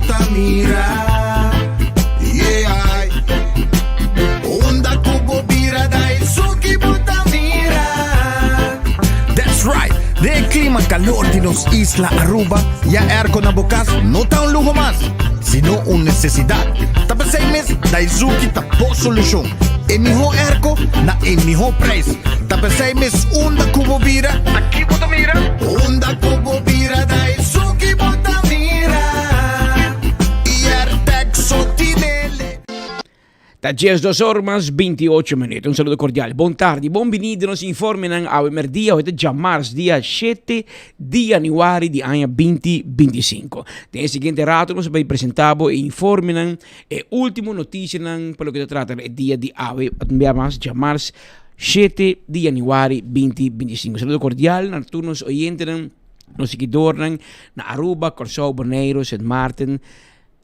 ta mira? Yeah. Unda ku bo bira Daisuki bo ta mira. That's right! Den e klima kalor di nos isla Aruba, ya airco na bo kas no ta un luho mas, sino un nesesidat. Ta p'esei mes Daizuki ta bo solushon. E mihó airco na e mihó prijs. Ta p'esei mes unda ku bo bira, ta ki bo ta mira? Unda ku bo bira Daizuki bo ta mira. I Airtec so tinele. Ta 12 or mas 28 minuut. Un saludo cordial. Bon tardi, bon bini di nos informenan awe merdia. Hoy ta djamars, dia 7 di januari di aña 2025. Den e siguiente rato nos bay presenta bo e informenan, e ultimo noticianan pa loke ta trata e dia di awe, un bia mas djamars 7 di januari 2025. Saludo cordial na tur nos oyentenan, nos siguidornan na Aruba, Corsou, Boneiro, Sint Maarten,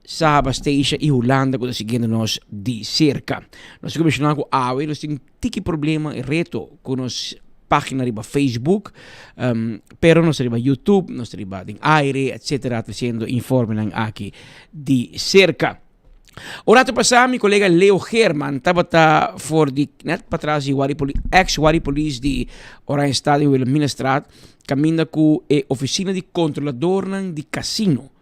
Saba, Statia y Hulanda cu ta siguiendo nos di cerca. Nos tin cu menciona cu awe nos tin tiki problema y reto cu nos pagina riba Facebook, um, pero nos ta riba YouTube, nos ta riba den aire, etcetera, treciendo informenan aki di cerca. Un rato pasá mi colega Leo Geerman tabata for di net patras di Wari Poli ex Wari Police di Oranjestad in Wilhelminastraat, caminda cu e oficina di controladornan di casino.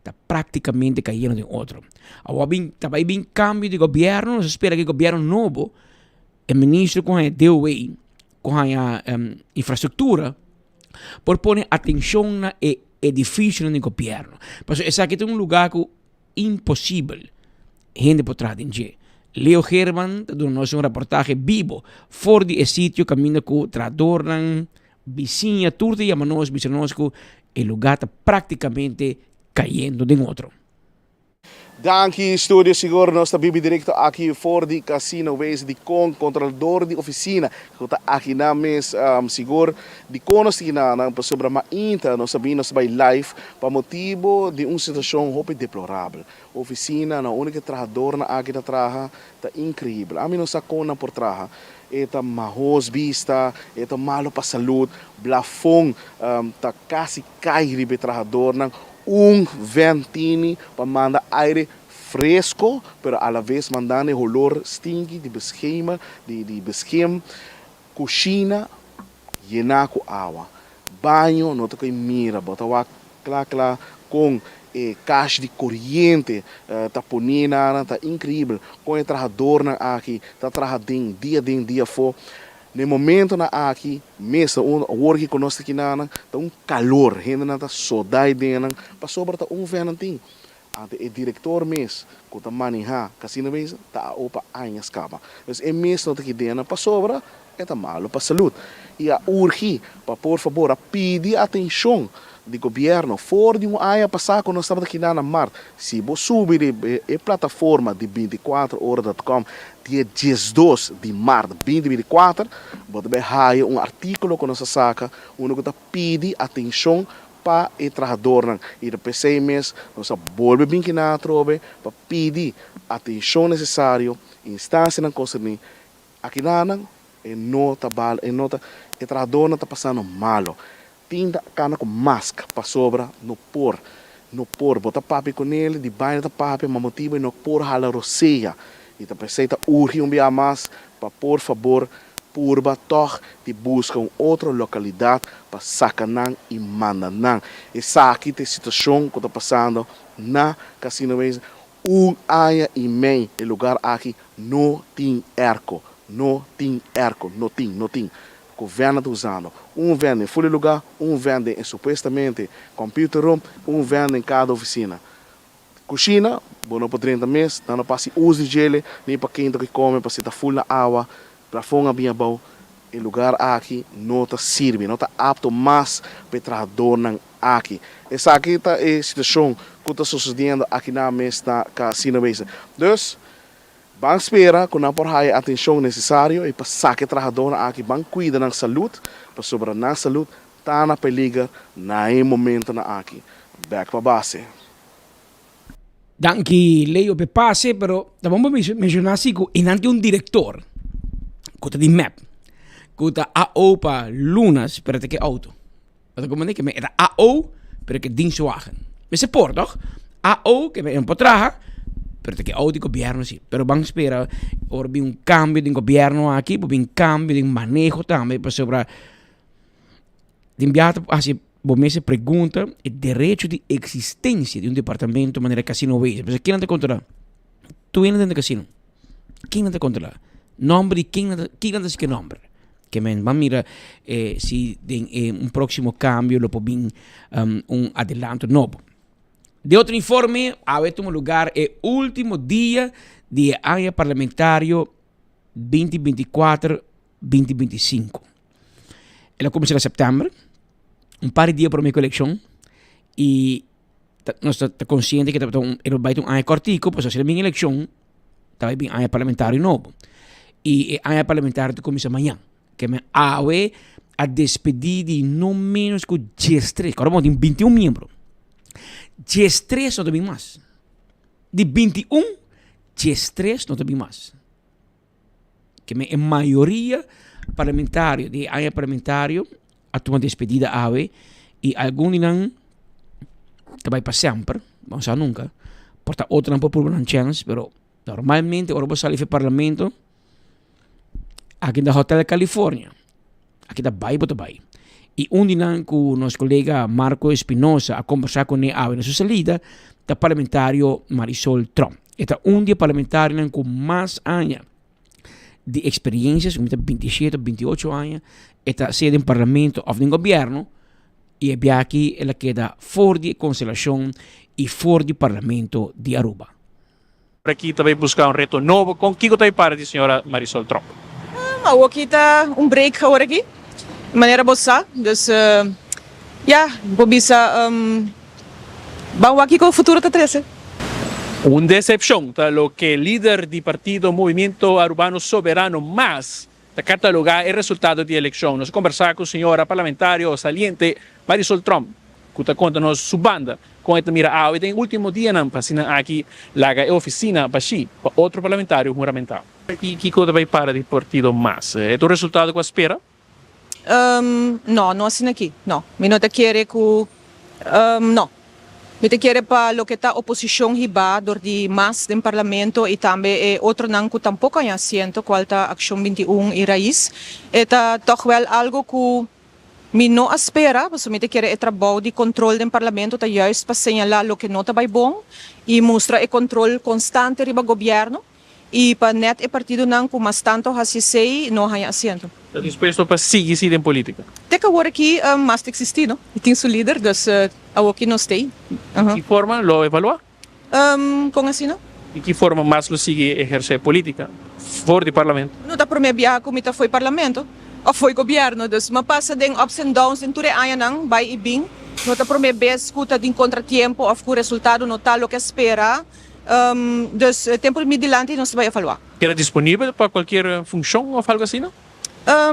ta práktikamente kayendo den otro. Awor bin ta bai bin kambio di gobièrnu, nos a spera ku e gobièrnu nobo, e minister ku haña DOW, ku haña infrastruktura, por pone atenshon na e edifisionan di gobièrnu. Pasobra esaki ta un lugá ku imposibel hende por traha den dje. Leo Geerman ta duna nos un raportahe bibo for di e sitio kaminda ku trahadornan, Bisiña tur ta yama nos bisa nos ku e lugá ta práktikamente kayendo den otro. Danki studio sigur nos ta bibi direkto aki for di Casino Wees dikon kontrolador di ofisina ku ta aki nan mes sigur dikon nos tin nan pasobra mainta nos a bin nos ta bai live pa motibo di un situashon hopi deplorabel ofisina na unda ku e trahadornan aki ta traha ta inkreibel ami no sa kon nan por traha E ta mahos bista, e ta malo pa salud, blafon ta casi cay riba e trahadornan, un ventini pa manda aire fresco, pero alaves mandando e holor stinky di beschema, di beschem, cushina yena cu awa, baño no ta coy mira, bo ta wak Kla kla kon e kash di koriente ta pone nan ta inkreibel kon e trahadornan aki ta traha den dia den dia afó. Na e momentonan aki mes ta un awor ki konos ta kinanan ta un kalor hendenan ta soda e dennan pasobra ta un vènan tin. Anto e direktor mes ku ta manehá Casino Wezen ta a opa añas kaba. Dus e mes no ta ki dennan pasobra e ta malu pa salud. I a urgi pa por fabor a pidi atencion di gobierno for di un aña pasa cu nos tabata kina na mart. Si bo subi riba e plataforma di 24 ora dot com dia 12 di mart 2024 bo ta bay haya un articulo cu nos a saca unda cu ta pidi atencion pa e trahadornan. I ta pesey mes nos a bolbe bin kina atrobe pa pidi atencion necesario instancianan concerni. Akinanan e no ta bal e no ta e trahadornan ta pasando malo. Tin ta kana ku mask pasobra no por no por bo ta papia ku nel di baina ta papia ma motibu e no por hala rosea i ta pesey ta urgi un bia mas pa por fabor purba tog di buska un otro lokalidat pa saka nan i manda nan. Esaki ta e situashon ku ta pasando na Casino Wezen. Un aña i mei e lugar aki no tin airco, no tin airco, no tin, no tin. Governo ta usando un vent den ful e lugar, un vent den e supuestamente computer room, un vent den cada oficina. Cushina, bo no por drenta mes, nan no por haci uso di djele, ni pa kenta cu come, pasobra ta ful na awa, Plafon a bin abou, e lugar aki no ta sirbi, no ta apto mas pa e trahadornan aki. Esaki ta e situacion cu ta sucediendo aki nan mes na Casino Wezen. Dus, ban spera cu nan por haya e atencion necesario y pa saca e trahadornan aki, ban cuida nan salud, pasobra nan salud ta na peliger na e momentonan aki. Bek pa base. Danki Leo p'e pase, pero ta bon pa menshoná si ku einan tin un direktor ku ta di mep, ku ta AO pa lunas pero ta ke outo. Bo ta komprendé? Ke men e ta AO pero ke dienstwagen. Mester por tòg? AO ke men por traha, pero ta ke AO di gobierno si. Pero ban spera ora bin un cambio den gobierno aki, por bin cambio den maneho tambe pasobra den biaha ta hasi bo mester pregunta e derecho di existencia di un departamento manera Casino Wezen. Pasobra kinan ta controla? Tur hende ta den casino. Ken nan ta controla? Nomber di ken nan ta, ken nan ta siki nomber? Ke men ban mira eh, si den e un próximo cambio lo por bin um, un adelanto nobo. De otro informe, awe tuma lugar e último dia di e aña parlamentario 2024-2025. El a kuminsá na sèptèmber, un par di dia promé ku elekshon, i ta nos ta ta konsiente ku tabata un e lo bai ta un aña kòrtiku, pasobra si lo bin elekshon ta bai bin aña parlamentario nobo. I e aña parlamentario ta kuminsá mañan. Ke men awe a despedí di no ménos ku diestres, kòrda bo tin 21 miembro, diestres no ta bin mas. Di 21, diestres no ta bin mas. Ke men e mayoria parlamentario di e aña parlamentario a tuma despedida awe i algun di nan ta bai pa semper, bo no sa nunka, por ta otronan por purba nan chèns, pero normalmente ora bo sali for parlamento aki na Hotel California, aki ta bai bo ta bai. I un di nan ku nos kolega Marco Espinosa a kombersá kuné awe na su salida ta parlamentario Marisol Tromp. E ta un di e parlamentarionan ku mas aña di eksperiencia, si mi ta 27 o 28 aña, e ta sea den parlamento of den gobierno i e bia aki el a keda for di e konstelashon i for di parlamento di Aruba. Aki ta bay busca un reto nobo. Con kico ta e para di señora Marisol Tromp? Awoki ta un break awor aki, manera bo sa. Dus ya, bo bisa ban wak kiko futuro ta trece. Un decepcion ta loke lider di partido Movimiento Arubano Soberano, mas, ta cataloga e resultado di eleccion. Nos a conversa cu señora parlamentario saliente Marisol Tromp cu ta conta nos su banda con e ta mira awe den e ultimo dianan pa asina aki laga e oficina bashi pa otro parlamentario huramenta. Kico ta bay para di partido mas? E ta un resultado cu a spera? No, no asina aki, no. Mi no ta kere ku, no. Mi ta kere pa loke ta oposishon hibá dor di mas den Parlamento i tambe e otronan ku tampoko haña asiento, kual ta Akshon 21 i Raiz. E ta tòg wèl algu ku mi no a spera, pasobra mi ta kere e trabou di kontrol den Parlamento ta juist pa señalá loke no ta bai bon i mustra e kontrol konstante riba gobièrnu. I pa nèt e partidonan ku mas tantu hasi esei no haña asiento. Ta dispuesto pa sigui si den politica? Te ku awor aki mas ta eksistí no. I tin su lider, dus awor ki nos t'ei. Di ki forma lo evaluá? Kon asina? Di ki forma mas lo sigui ehersé politica for di parlamento? No ta promé biaha ku mi ta fo'i parlamento òf fo'i gobièrnu, dus mi a pasa den ups and downs den tur e añanan, bai i bin. No ta promé bes ku ta tin kontratiempo òf ku resultado no ta loke a spera. Dus tempu mi dilanti nos ta bai evaluá. Keda disponibel pa kualkier funshon òf algu asina?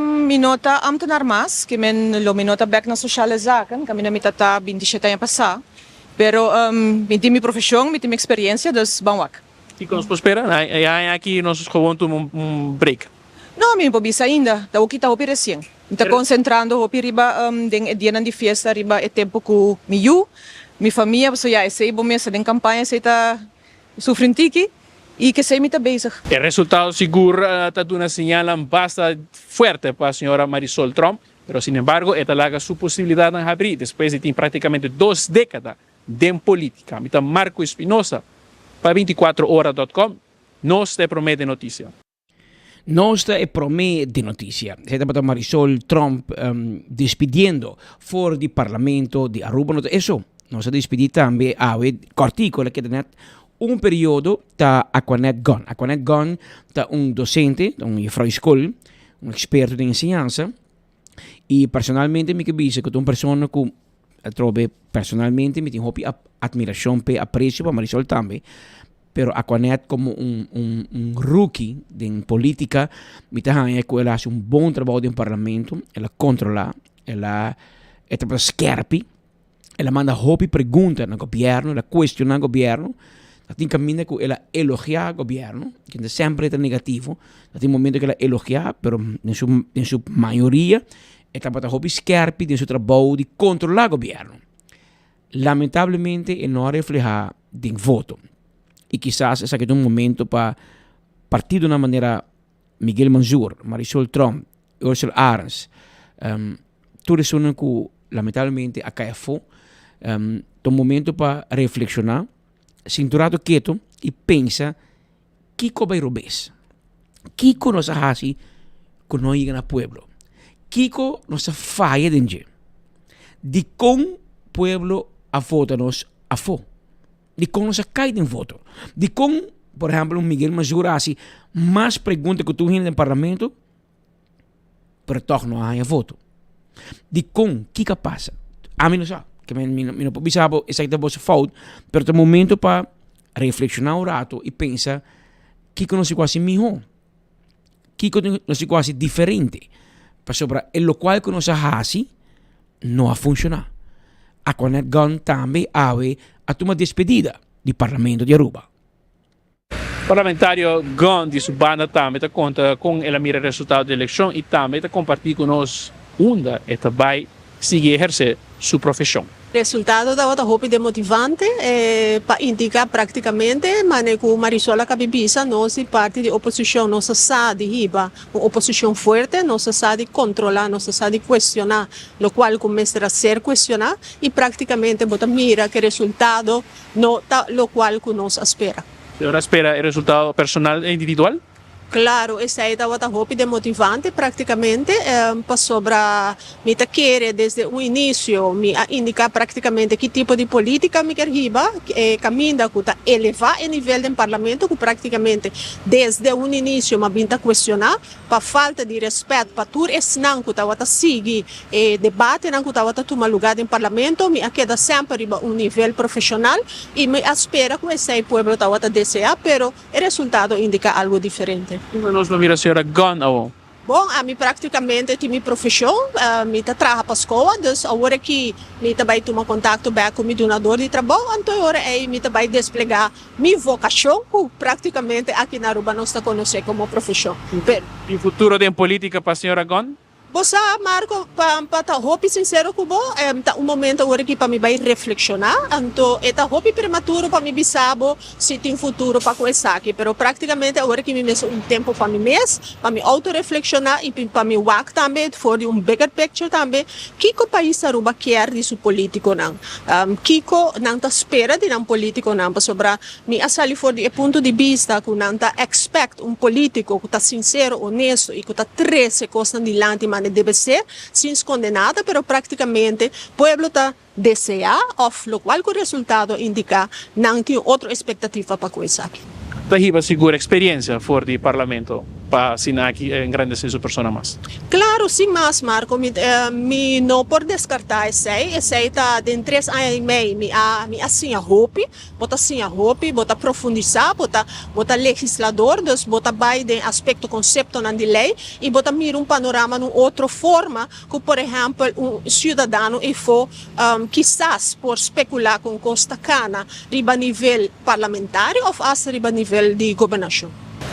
Mi no ta ambtenaar mas, ke men lo mi no ta bèk na Sociale Zaken, kaminda mi ta ta 27 aña pasá. Pero mi tin mi profeshon, mi tin mi eksperiensia, dus ban wak. Kiko nos por spera? E aña aki nos gewoon tuma un break. No, mi no por bisa ainda. Ta hopi ta hopi resien. Mi ta konsentrando hopi riba den e dianan di fiesta riba e tempu ku mi yu, mi famia, pasobra ya esei bo mes ta den kampaña esei ta sufri un tiki i kesei mi ta bezig. E resultado sigur ta duna señalnan basta fuerte pa señora Marisol Tromp, pero sinembargo e ta laga su posibilidadnan habrí despues di tin prácticamente dos década den política. Mi ta Marco Espinosa pa 24 ora dot com, nos ta e promé den noticia. Nos ta e promé den noticia. Esei tabata Marisol Tromp despidiendo for di Parlamento di Aruba. No ta eso. Nos a despidi tambe awe kòrtico, el a keda net un periodo ta Aquanet Gunn. Aquanet Gunn ta un docente, ta un juffrouw di skol, un experto den enseñansa. I personalmente mi ke bisa ku ta un persona ku atrobe personalmente mi tin hopi admiracion p'e, aprecio pa Marisol tambe. Pero Aquanet como un un un rookie den politica mi ta haña cu el a haci un bon trabao den parlamento, el a controla, el a e tabata skerpi, el a manda hopi pregunta na gobierno, el a cuestiona gobierno, ta tin caminda cu el a elogia gobierno, kende semper e ta negativo, ta tin momento cu el a elogia pero den su den su mayoria e tabata hopi skerpi den su trabao di controla gobierno. Lamentablemente e no a refleha. den voto. Y kisas esaki ta un momento pa partidonan manera Miguel Manzoor, Marisol Tromp, Ursel Arends, tur esunnan ku lamentablemente a kai afó, ta un momento pa reflekshoná, sinta un rato ketu i pensa kiko a bai robes, kiko nos a hasi ku no a yega na pueblo, kiko nos a faya den dje, dikon pueblo a vota nos afó. Dikon nos a kai den voto? Dikon, por ehempel, un Miguel Mazur a hasi mas pregunta ku tur hende den parlamento, pero tòg no a haña voto? Dikon? Kiko a pasa? Ami no sa. Ke men mi no por bisa bo esaki ta boso fout, pero ta momento pa reflekshoná un rato i pensa kiko nos tin ku hasi mihó, kiko nos tin ku hasi diferente, pasobra e lokual ku nos a hasi no a funciona. Aquanet Gunn tambe awe a tuma despedida di Parlamento di Aruba. Parlamentario Gunn di su banda tambe ta conta con el a mira e resultado di eleccion y tambe ta comparti cu nos unda e ta bay sigui eherce su profesion. Resultado tabata hopi demotivante pa indica practicamente mane cu Marisol a cabi bisa nos di parti di oposicion nos a sa di hiba un oposicion fuerte, nos a sa di controla, nos a sa di cuestiona locual cu mester a ser cuestiona y practicamente bo ta mira cu e resultado no ta locual cu nos a spera. Señora a spera e resultado personal e individual? Claro, esei tabata hopi demotivante practicamente, pasobra mi ta kere desde un inicio mi a indica practicamente ki tipo di politica mi kier hiba, e caminda cu ta eleva e nivel den Parlamento cu practicamente desde un inicio mi a bin ta cuestiona pa falta di respet pa tur esnan cu tabata sigui e debatenan cu tabata tuma lugar den Parlamento. Mi a keda semper riba un nivel profesional y mi a spera cu esei pueblo tabata desea, pero. E resultado indica algo diferente. Unda nos lo mira señora Gunn awor? Bon, ami practicamente tin mi profesion, mi ta traha pa scoa, dus awor aki mi ta bay tuma contacto bek cu mi dunador di trabou, anto e ora ey mi ta bay desplega mi vocacion cu practicamente aki na Aruba nos ta conoce como profesion. Pero. Tin futuro den politica pa señora Gunn? Bo sa, Marco, pa pa ta hopi sincero cu bo, ta un momento awor aki pa mi bay reflexiona, anto e ta hopi prematuro pa mi bisa bo si tin futuro pa cu esaki, pero practicamente awor aki mi mester un tempo pa mi mes, pa mi auto reflexiona y pa mi wak tambe for di un bigger picture tambe kico pais Aruba kier di su politiconan, kico nan ta spera di nan politiconan, pasobra Mi a sali for di e punto di bista ku nan ta expect un politico ku ta sincero, honesto y ku ta trece cosnan dilanti mane debe ser, sin sconde nada, pero practicamente pueblo ta desea of locual cu resultado indica nan tin otro expectativa pa cu esaki. Ta hiba sigur experiencia for di Parlamento pa asina aki engrandece su persona mas. Claro, sin mas Marco, mi mi no por descarta esey, esey ta den tres aña y mey mi a mi a siña hopi, Bo ta siña hopi, bo ta profundisá, bo ta bo ta legislador, dus bo ta bai den aspekto konseptonan di lei i bo ta mira un panorama na un otro forma ku por ehèmpel un siudadano efo kisas por spekulá kon kos ta kana riba nivel parlamentario òf asta riba nivel di gobernashon.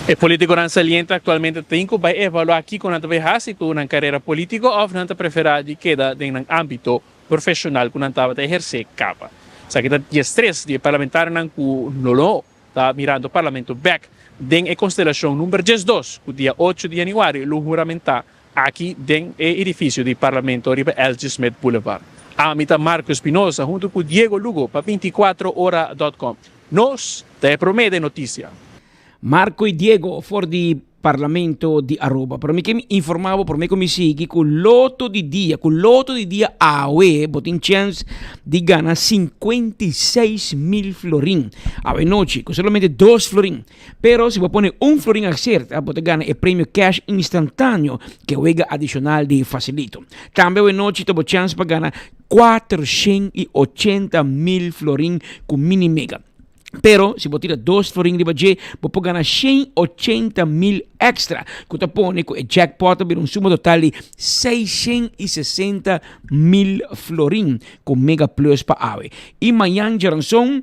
E politikonan saliente aktualmente tin ku bai evaluá kiko nan ta bai hasi ku nan karera politiko òf nan ta preferá di keda den nan ámbito profesional cu nan tabata eherce caba. Esaki ta diestres di e parlamentarionan cu no lo ta mirando parlamento bek den e constelacion number 12 cu dia ocho di januari lo huramenta aki den e edificio di parlamento riba LG. Smith Boulevard. Ami ta Marco Espinosa hunto cu Diego Lugo pa binticuatro ora dot com. Nos ta e prome den noticia. Marco y Diego for di Parlamento di Aruba. Pero mi ke informa bo prome ku mi sigui ku loto di dia, ku loto di dia awe bo tin chance di gana 56.000 florin. Awe nochi ku solamente dos florin. Pero si bo pone un florin acerta, bo ta gana e premio cash instantaneo ke wega adishonal di Facilito. Tambe awe nochi ta bo chance pa gana 480.000 florin ku Mini Mega. Pero si bo tira dos florin riba dje, bo por gana 180 mil extra, ku ta pone ku e jackpot ta bira un suma total di 660 mil florin ku Mega Plus pa awe. I mañan djaranson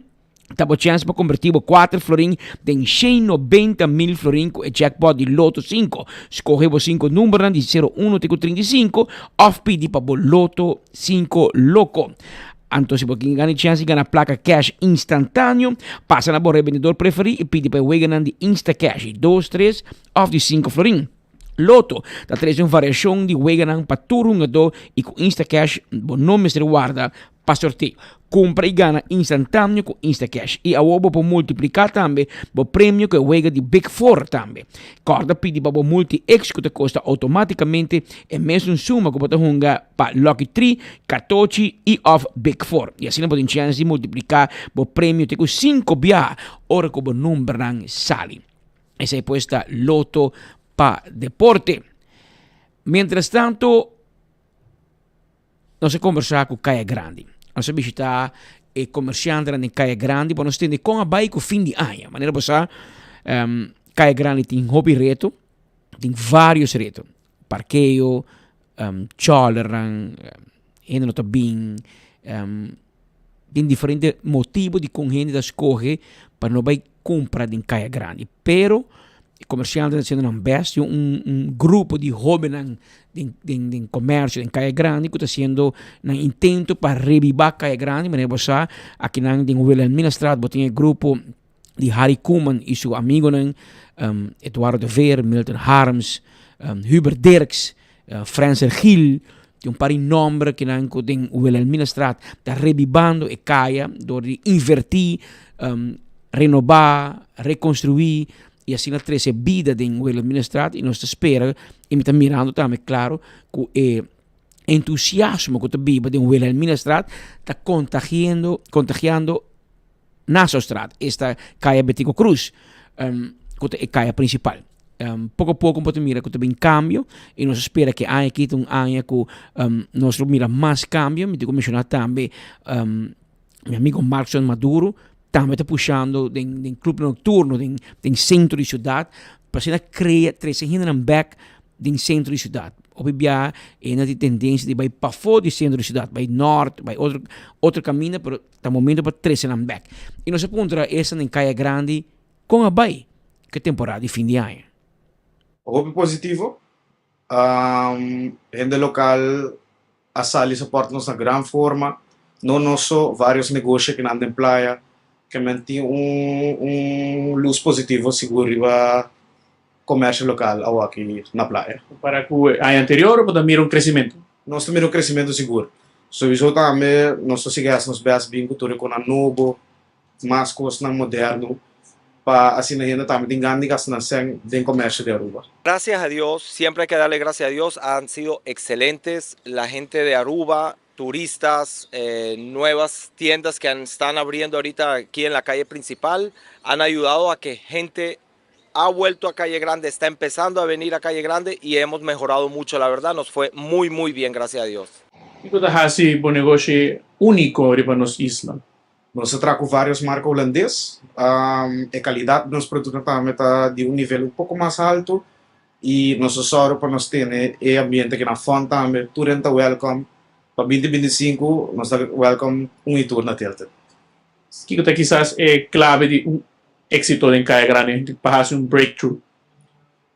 ta bo chèns pa kombertí bo kuater florin den 190 mil florin ku e jackpot di Loto 5. Skohe bo sinku numbernan di 0, 1 te ku 35 òf pidi pa bo Loto 5 Loko. Anto si bo kin gana e chèns di gana plaka kèsh instantaneo, pasa na bo rebendedor preferí i pidi pa e weganan di Instacash di dos, tres òf di sinku florin. Lotto ta trese un variashon di weganan pa tur hungadó i ku Instacash bo no mester warda pa sorteo. Kumpra i gana instantaneo ku Instacash i awor bo por multipliká tambe bo premio ku e wega di Big Four tambe. Kòrda pidi pa bo Multi X ku ta kosta outomátikamente e mesun suma ku bo ta hunga pa Lucky Tree, Katochi i òf Big Four. I asina bo tin chèns di multipliká bo premio te ku sinku biaha ora ku bo numbernan sali. Esei pues ta Lotto pa Deporte. Mientras tanto nos a conversa cu Caya Grandi. Nos a bishita e comerciantenan den Caya Grandi pa nos tende con a bay cu fin di aña. Manera bo sa, um, Caya Grandi tin hopi reto, tin varios reto. Parkeo, um, chollernan, hende no ta bin, um, tin diferente motibo di con hende ta scoge pa no bay cumpra den Caya Grandi. Pero e comerciantenan ta haciendo nan best, tin un un grupo di hobennan den den den comercio den Caya Grandi cu ta haciendo nan intento pa rebiba Caya Grandi. Manera bo sa akinan den Wilhelminastraat bo tin e grupo di Harry Koeman y su amigonan, Eduardo de Veer, Milton Harms, Hubert Dirks, Frenser Gil, tin un par di nomber kinan ku den Wilhelminastraat ta rebibando e kaya dor di invertí, renobá, rekonstruí i asina trese bida den Wilhelminastraat i nos ta spera i mi ta mirando tambe klaro ku e entusiasmo ku ta biba den Wilhelminastraat ta kontagiendo kontagiando Nassaustraat, esta Kaya Betico Croes, ku ta e kaya prinsipal. Poko a poko bo ta mira ku ta bin kambio i nos a spera ku e aña aki ta un aña ku nos lo mira mas kambio. Mi tin ku menshoná tambe mi amigo Markson Maduro tambe ta pushando den den club nocturno den den sentro di siudat pa asina krea trese hendenan bèk den sentro di siudat. Hopi biaha e hende tin tendensia di bai pafó di sentro di siudat, bai nòrt, bai otro otro kaminda pero Ta momento pa trece nan bek. Y nos a puntra esnan den Caya Grandi con a bay cu e temporada di fin di aña. Hopi positivo. Hende local a sali support nos na gran forma. No nos so, varios negoshi akinan den playa ke men tin un un luz positivo sigur riba comercio local awaki na playa. Compara cu e aña anterior bo ta mira un crecimento? Nos ta mira un crecimento sigur. Souiso tambe nos ta sigui haci nos best bin cu tur e conan nobo, mas cosnan moderno pa asina hende tambe tin gana di gasta nan cen den comercio di Aruba. Gracias a Dios, siempre hay que darle gracias a Dios, han sido excelentes la gente de Aruba, turistas, nuevas tiendas que están abriendo ahorita aquí en la calle principal, han ayudado a que gente ha vuelto a Calle Grande, está empezando a venir a Calle Grande y hemos mejorado mucho, la verdad, nos fue muy, muy bien, gracias a Dios. Kiko ta hasi bo negoshi úniko riba nos isla? Nos ta traha ku vários marka hulandes. E kalidat di nos produktonan tambe ta di un nivel un poko mas haltu i nos ta sòru pa nos tene e ambiente aki na fòn tambe. Tur hende ta wèlkòm. Pa binti 25 nos ta wèlkòm un i tur na Tilted. Kiko ta kisas e klabe di un éksito den Kaya Grandi pa hasi un breakthrough?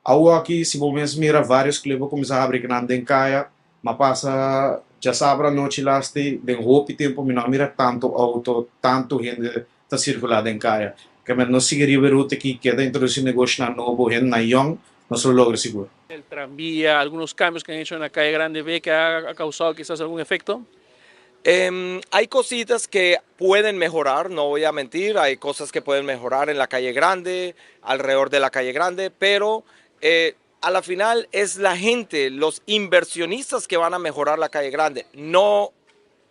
Awoki si bo mes mira varios club a cuminsa habri kinan den caya, m'a pasa djasabra anochi lasti den hopi tempo mi no a mira tanto auto, tanto hende ta circula den caya. Keme nos sigui riba e ruta aki keda introduci negoshinan nobo, hendenan yong, nos lo logra sigur. El tranvía, algunos cambios que han hecho en la Calle Grande ve que ha causado quizás algún efecto? Hay cositas que pueden mejorar, no voy a mentir, hay cosas que pueden mejorar en la calle Grande, alrededor de la calle Grande, pero eh, a la final es la gente, los inversionistas que van a mejorar la calle Grande, no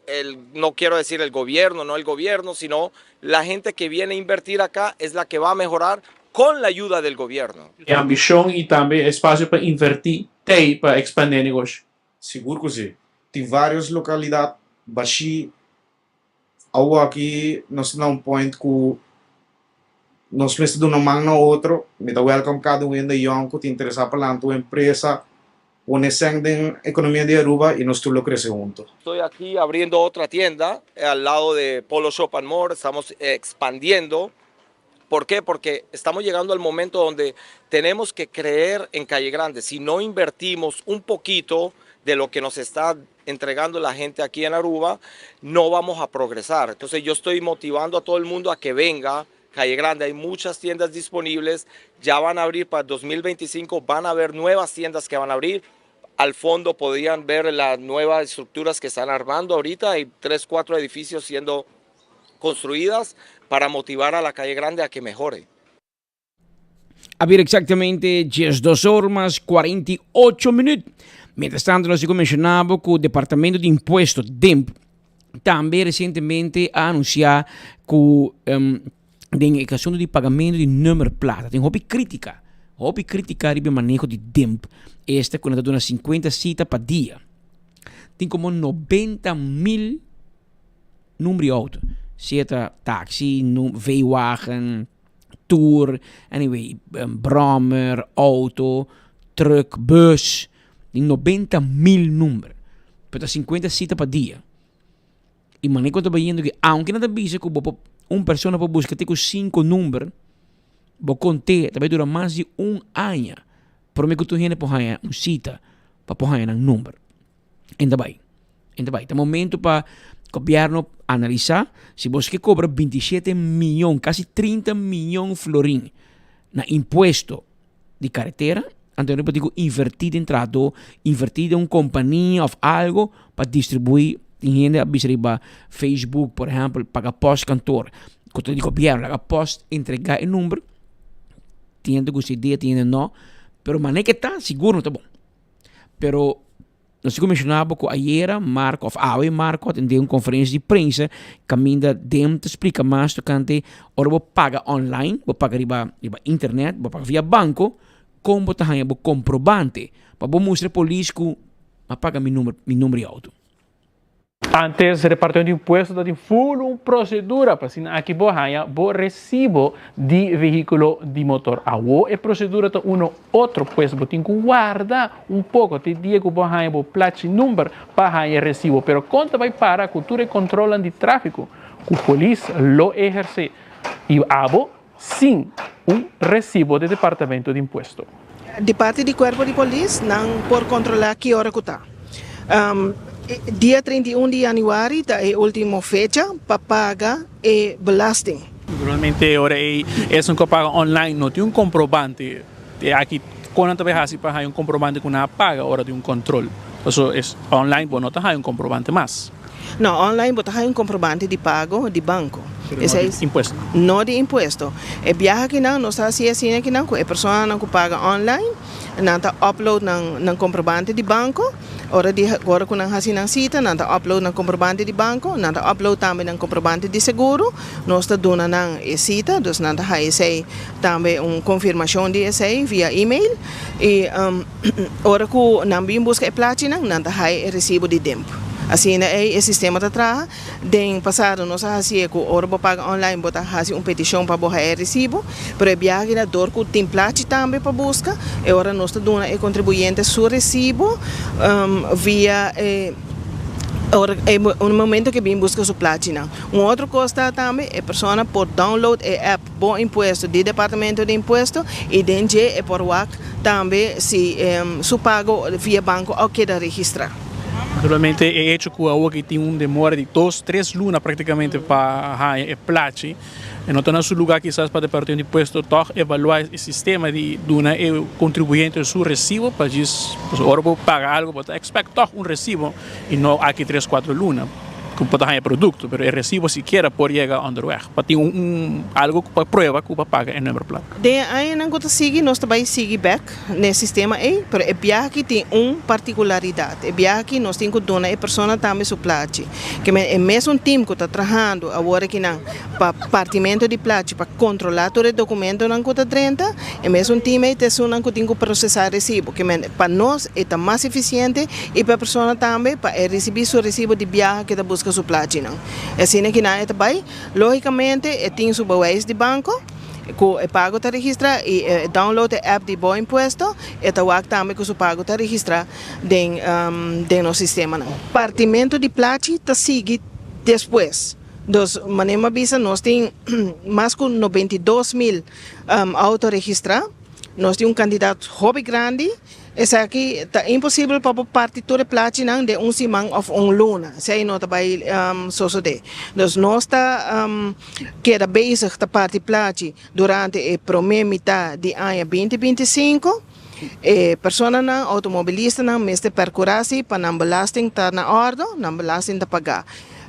el, no quiero decir el gobierno, no el gobierno, sino la gente que viene a invertir acá es la que va a mejorar con la ayuda del gobierno. E ambicion y tambe espacio pa inverti t'ey pa expande e negoshi. Sigur ku si. Tin vários lokalidat bashí. Awoki nos ta na un point ku nos mester duna man na otro. Mi ta wèlkòm kada un hende yòn ku ta interesá pa lanta un empresa, pone sèn den ekonomia di Aruba i nos tur lo krese huntu. Estoy aquí abriendo otra tienda al lado de Polo Shop and More, estamos expandiendo. ¿Por qué? Porque estamos llegando al momento donde tenemos que creer en Calle Grande. Si no invertimos un poquito, de lo que nos está entregando la gente aquí en Aruba, no vamos a progresar. Entonces yo estoy motivando a todo el mundo a que venga. Calle Grande, hay muchas tiendas disponibles, ya van a abrir para 2025, van a haber nuevas tiendas que van a abrir. Al fondo podrían ver las nuevas estructuras que están armando ahorita, hay tres, cuatro edificios siendo construidas para motivar a la Calle Grande a que mejore. A bira exactamente 12 or mas 48 minuut. Mientras tanto, nos a menciona cu e Departamento di Impuesto, DIMP, tambe recientemente a anuncia cu den cuestion di pagamento di nummerplaat. Tin hopi critica. Hopi critica riba maneho di DIMP. Esta cu ta 50 cita pa dia. Tin como 90 mil number di auto. Sea taxi, V-wagen, tour, anyway, brommer, auto, truck, bus. Tin 90 mil number. Pero 50 cita pa dia. Y manera cu ta bayendo cu aunke nan ta bisa cu un persona por busca te cu cinco number, bo conta, tambe dura mas di un aña. Prome cu tur hende por un cita pa por un number. Ainda bay. Ainda bay. Ta momento pa gobierno analisa si bo kier cobra 27 miyon, casi 30 miyon florin na impuesto di caretera, anto bo por inverti den trahado, inverti den un compania of algo pa distribui hende a bisa Facebook, por ehempel, paga postkantoor, cu di gobierno, paga post entrega e number, tin cu idea, tin no, pero manera cu ta, sigur no ta bon. Pero nos a menciona cu ayera Marco, of awe Marco, a tene un conferencia di prensa, caminda DIMP ta splica mas tocante, ora bo paga online, bo paga riba, riba internet, bo paga via banco, con bo ta haya bo comprobante, pa bo mustra polis cu m'a paga mi number di auto. Antes, departamento di impuesto tabatin full un procedura pa asina aki bo haya bo recibo di vehiculo di motor. Awo e procedura ta uno otro, pues bo tin cu warda un poco te dia cu bo haya bo plachi number pa haya recibo. Pero con ta bay para cu tur e control di trafico cu polis lo eherce y abo sin un recibo di departamento di impuesto. Di parti di cuerpo di polis, nan por controla ki ora cu ta. Dia 31 di januari ta e ultimo fecha pa paga e belasting. Naturalmente, ora e un cu paga online, no tin un comprobante. Y aki, con tambe hasi pa un comprobante cu nan a paga ora di un control. So, e online, bo no ta un comprobante mas. No, online bo ta un comprobante di pago di banco. Pero no di impuesto. No di impuesto. E biaha aki nan, nos ta asina asina aki nan, e persona nan cu paga online, nan ta upload nan nan comprobante di banco, ora di ora cu nan hasi nan cita, nan ta upload nan comprobante di banco, nan ta upload tambe nan comprobante di seguro, nos ta duna nan e cita, dus nan ta haya esey tambe un confirmacion di esey via email y ora cu nan bin busca e plachi nan, nan ta haya e recibo di DIMP. Asina ey e sistema ta traha. Den pasado nos a hasi cu ora bo paga online bo ta hasi un peticion pa bo haya e recibo, pero e biaha na door cu tin plachi tambe pa busca, e ora nos ta duna e contribuyente su recibo via e ora e un momento cu bin busca su plachi nan. Un otro cos ta tambe e persona por download e app Bo Impuesto di Departamento di Impuesto y den dje e por wak tambe si su pago via banco a keda registra. Naturalmente e hecho cu awor ki tin un demora di dos, tres luna practicamente pa haya e plachi, e no ta na su lugar kisas pa Departamento di Impuesto toch evalua e sistema di duna e contribuyente su recibo pa djis, ora bo paga algo bo ta expect toch un recibo y no aki tres, cuatro luna cu bo ta haya producto, pero e recibo sikiera por yega onderweg pa tin un algo pa prueba cu bo a paga e nummerplaat. Den e añanan cu ta sigui nos ta bay sigui bek n'e sistema ey, pero e biaha aki tin un particularidad. E biaha aki nos tin cu duna e persona tambe su plachi. Ke men e mesun team cu ta trahando awor akinan pa partimento di plachi pa controla tur e documentonan cu ta drenta, e mesun team ey ta esunnan cu tin cu procesa e recibo. Ke men pa nos e ta mas eficiente y pa e persona tambe pa e ricibi su recibo di biaha cu e ta busca su plachinan. E asina kinan e ta bay. Logicamente e tin su bewijs di banco cu e pago ta registra y e download e app di Bo Impuesto, e ta wak tambe cu su pago ta registra den den nos sistemanan. Partimento di plachi ta sigui despues. Dus manera mi a bisa nos tin mas cu 92 mil auto registra. Nos tin un kantidat hopi grandi. Esaki ta imposibel pa bo parti tur e plachinan den un siman òf un luna. Esei no ta bai sosodé. Dus nos ta keda bezig ta parti plachi durante e promé mitá di aña 2025. E personanan, outomobilistanan, mester perkurá si pa nan belasting ta na òrdu, nan belasting ta pagá.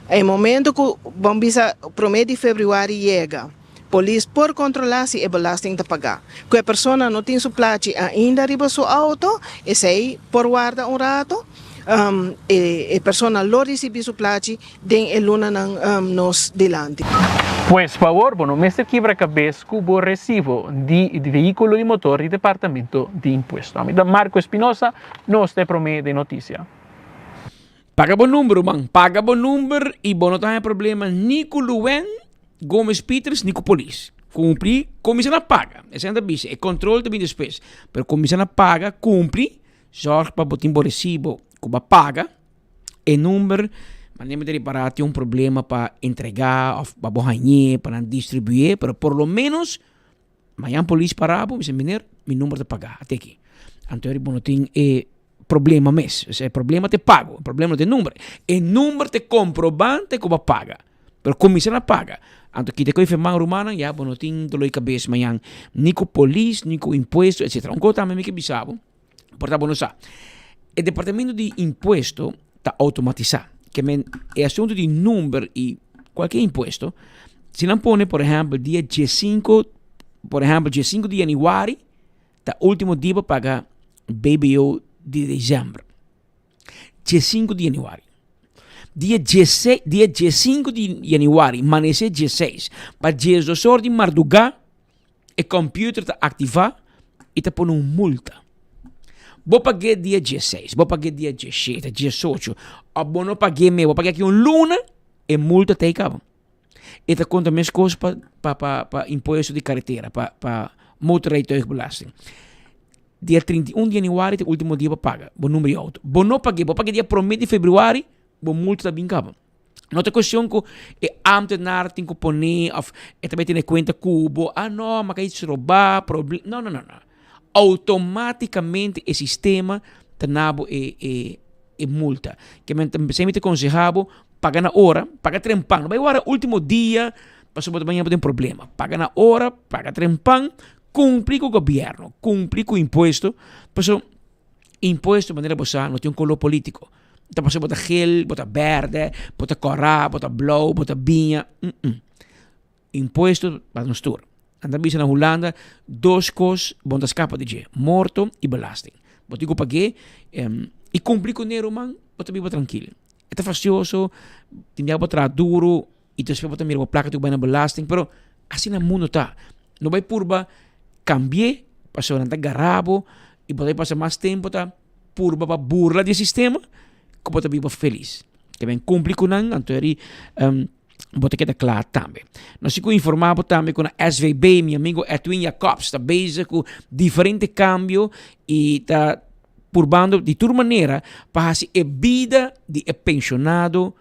E momento ku bo bisa promé di febrüari yega, Polis por kontrolá si e belasting ta pagá. Ku e persona no tin su plachi ainda riba su outo, esei por warda un rato. E persona lo risibí su plachi den e lunanan nos dilanti. Pues pa awor bo no mester kibra kabes ku bo resibo di vehíkulo di motor di Departamento di Impuesto. Ami ta Marco Espinosa, nos ta e promé den notisia. Paga bo number ruman, paga bo number y bo no ta haña problema ni ku Luen Gomez Pieters ni ku polis. Kumpli, kuminsá na paga. Esei nan ta bisa, e kontrol ta bin despues. Pero kuminsá na paga, kumpli, zòrg pa bo tin bo resibo ku bo a paga e number, manera mi ta ripará tin un problema pa entregá òf pa bo hañ'é pa nan distribuí, pero por lo ménos mañan polis para bo, bisa meneer mi number ta pagá, ate aki. Anto bo no tin e problema mes. O sea, e problema ta e pago, e problema no ta e number. E number ta e comprobante cu bo a paga. Pero cuminsa na paga. Anto kita cu e firman rumannan, ya bo no tin dolor di cabes mañan, ni cu polis, ni cu impuesto, etcetera. Un cosa tambe mi ke bisa bo, por ta bo no sa. E departamento di impuesto ta automatisa. Ke men e asunto di number y cualkier impuesto, si nan pone por ehempel dia diescinco, por ehempel diescinco di januari, Ta ultimo dia pa paga BBO di december. Diescinco di januari. Dia dieseis, dia diescinco di januari, manece dieseis, pa diesdos or di marduga, e computer ta activa y ta pone un multa. Bo pagu'é dia dieseis, bo pagu'é dia dieshete, diesocho, of bo no pagu'é mes, bo pagu'é aki un luna, e multa ta ei caba. E ta konta meskos pa pa pa pa impuesto di karetera, pa pa motorrijtuigbelasting. Dia 31 di januari ta e ultimo dia pa paga bo numero di auto. Bo no pag'é, bo pag'é dia promé di februari, bo multa ta bin kaba. No ta kuestion ku e ambtenaar tin ku pone òf e ta bai tene kuenta ku bo, ah no, mi a kai robá, proble-. No, no, no, no. Outomátikamente e sistema ta na bo e e e multa. Ke men ta mi ta konsehá bo, paga na ora, paga trempan. No bai wara ultimo dia pasobra bo ta baña bo den problema. Paga na ora, paga trempan, kumpli ku gobièrnu, kumpli ku impuesto, pasobra impuesto manera bo sa no tin un koló polítiko. Ta pasobra bo ta gel, bo ta bèrdè, bo ta kòrá, bo ta blou, bo ta biña, Impuesto pa nos tur. Nan ta bisa na Hulanda dos kos bo no ta skapa di dje, morto i belasting. Bo tin ku pag'é i kumpli kuné ruman, bo ta biba trankil. E ta fastioso, tin bia bo traha duru i despues bo ta mira bo plaka tin ku bai na belasting, pero asina mundu ta. No bai purba kambi'é pasobra nan ta gara bo i bo ta pasa mas tempu ta purba pa burla di e sistema ku bo ta biba felis. Te ben kumpli ku nan, anto eri bo ta keda kla tambe. Nos tin ku informa bo tambe ku na SVB mi amigo Edwin Jacobs ta bezig ku diferente kambio i ta purbando di tur manera pa hasi e bida di e penshonado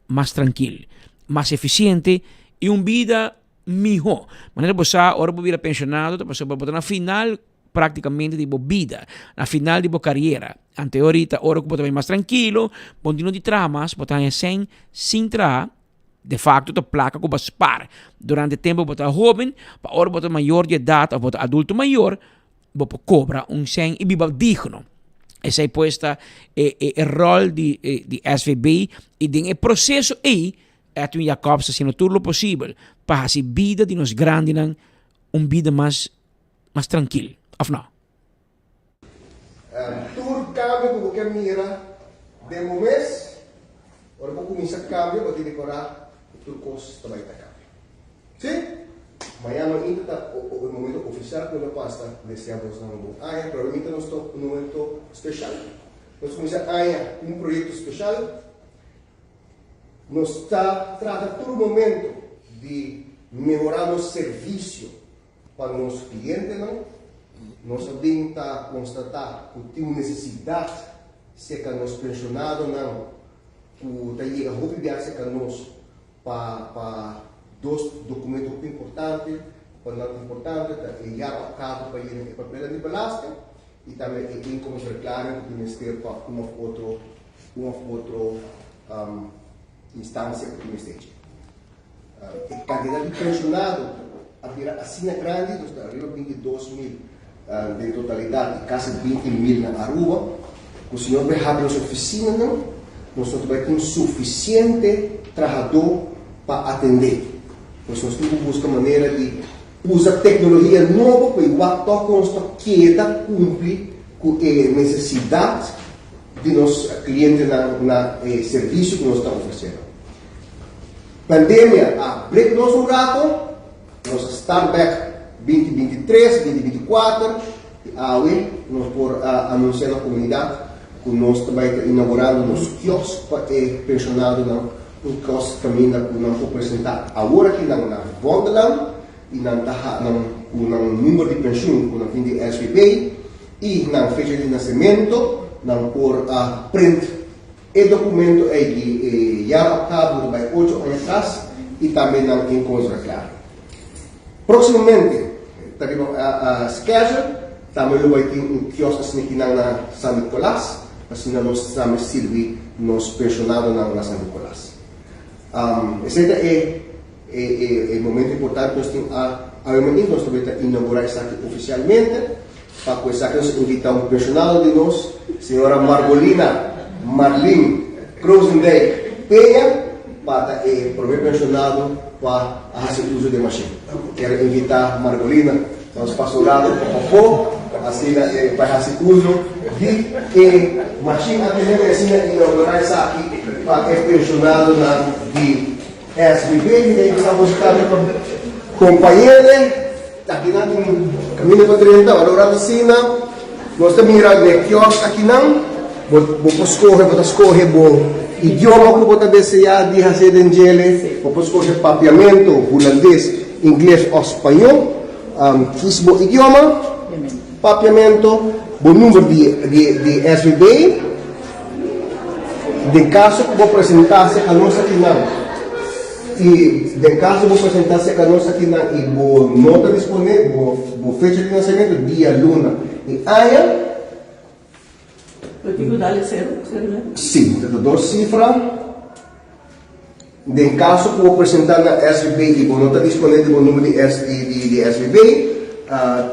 mas trankil, mas efisiente i un bida mihó. Manera bo sa ora bo bira penshonado ta pasobra bo ta na final práktikamente di bo bida, na final di bo kariera. Ante orita ora ku bo ta bai mas trankilo, bo no tin di traha mas, bo ta haña sèn sin traha, de fakto ta plaka ku bo a spar durante tempu bo ta hóben, pa ora bo ta mayor di edat òf bo ta adulto mayor, bo por kobra un sèn i biba digno. Esei pues ta e e ròl di di SVB i den e proseso ei Edwin Jacobs ta hasiendo tur lo posibel pa hasi bida di nos grandinan un bida mas mas trankil, of no? Tur kambio ku bo ke mira den bo mes, ora bo kuminsá kambia bo tin di korá ku tur kos ta bai ta kambia. Sí? Mañana mainta ta e momento ofisial ku lo pasa deseá bosnan un bon aña, pero awor nos ta un momento speshal. Nos kuminsá aña ku un proyekto speshal. Nos ta trata tur momento di mehorá nos servisio Pa nos klientenan, nos a bin ta konstatá ku tin un nesesidat serka nos penshonadonan ku ta yega hopi bia serka nos pa pa dos dokumento hopi importante. pa nan importante ta e jaarafgave pa yena e papelnan di belasting y tambe e inkomensverklaring ku tin mester pa un of otro un of otro instancia ku tin mester dje. E kantidat di penshonado a bira asina grandi, nos ta ariba 22 mil den totalidat i kasi 20 mil na Aruba, ku si nos bai habri nos ofisinanan, nos no ta bai tin sufisiente trahadó pa atendé. Pues nos tin ku buska manera di usa teknologia nobo pa e wak tòg ku nos ta keda kumpli ku e nesesidat di nos klientenan na e servisio ku nos ta ofresé nan. Pandemia a break nos un rato, nos a start back 2023, 2024 i awe nos por a anunsia na komunidat ku nos ta bai ta inaugurando nos kiosk pa e penshonadonan, un kiosk kaminda ku nan por presentá awor aki nan na Vondelland i nan ta ha nan ku nan number di penshun ku nan tin di SVB i nan fecha di nasemento nan por a print E documento ei di e jaarafgave ta bai ocho aña atras y tambe nan inkomensverklaring. Proximamente ta riba schedule tambe lo bai tin un kiosk asina kinan na San Nicolas pa asina nos tambe sirbi nos pensionadonan na San Nicolas. Esei ta e e momento importante nos tin awe mainta nos ta bai ta inaugura esaki oficialmente. Pa ku esaki nos a invitá un penshonado di nos, señora Margolina Marlin Krozendijk Peña, pa ta e promé penshonado pa a hasi uso di e mashin. Kier invitá Margolina pa nos pasa un rato pa pafó, asina e bai hasi uso di e mashin antemente i asina inaugurá esaki pa e penshonadonan di SBB. Mi ta invitá boso tambe pa kompañ'é. Akinan tin kaminda pa drenta, ora ora ta asina, nos ta mira den e kiosk akinan, bo bo por skohe, bo ta skohe bo idioma ku bo ta deseá di hasié den djele, bo por skohe papiamentu, hulandes, ingles òf spañó, kis bo idioma, papiamentu, bo number di di di SVB, den kaso ku bo presentá serka nos akinan. I den kaso bo presentá serka nos akinan i bo no ta disponé bo bo fecha di nasementu, dia, luna i aña. Bo tin ku dal e sero, sero mero? Sí, ta dos sifra. Den kaso ku bo presentá na SVB i bo no ta disponé di bo number di di di di SVB,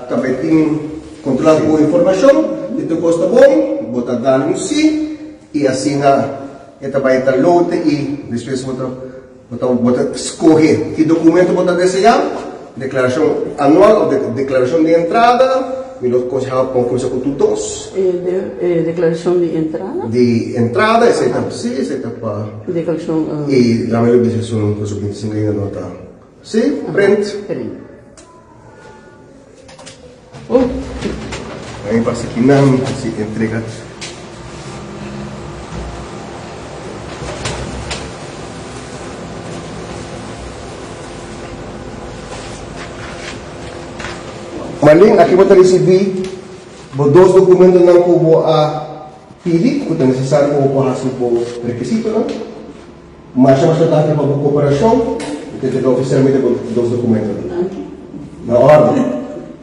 tambe tin kontrolá bo informashon, si tur kos ta bon, bo ta dal un sí i asina. E ta bai ta lote i despues bo ta bo ta bo ta skohe ki dokumento bo ta deseá, deklarashon anual òf deklarashon di entrada, mi lo konsehá bo pa kuminsá ku tur dos. E e deklarashon di entrada? Di entrada esei ta si esei ta pa Deklarashon. I lamen lo bisa esun ku su 25 ainda no ta si print. Print. Oh. Ahí pasa aquí nan si entrega. Marlene, aki bo ta ricibi bo dos documentonan cu bo a pidi cu ta necesario pa bo por haci bo requisitonan. Masha masha danki pa bo koperashon. Mi ta entrega ofisialmente bo dos dokumentonan. Na orde.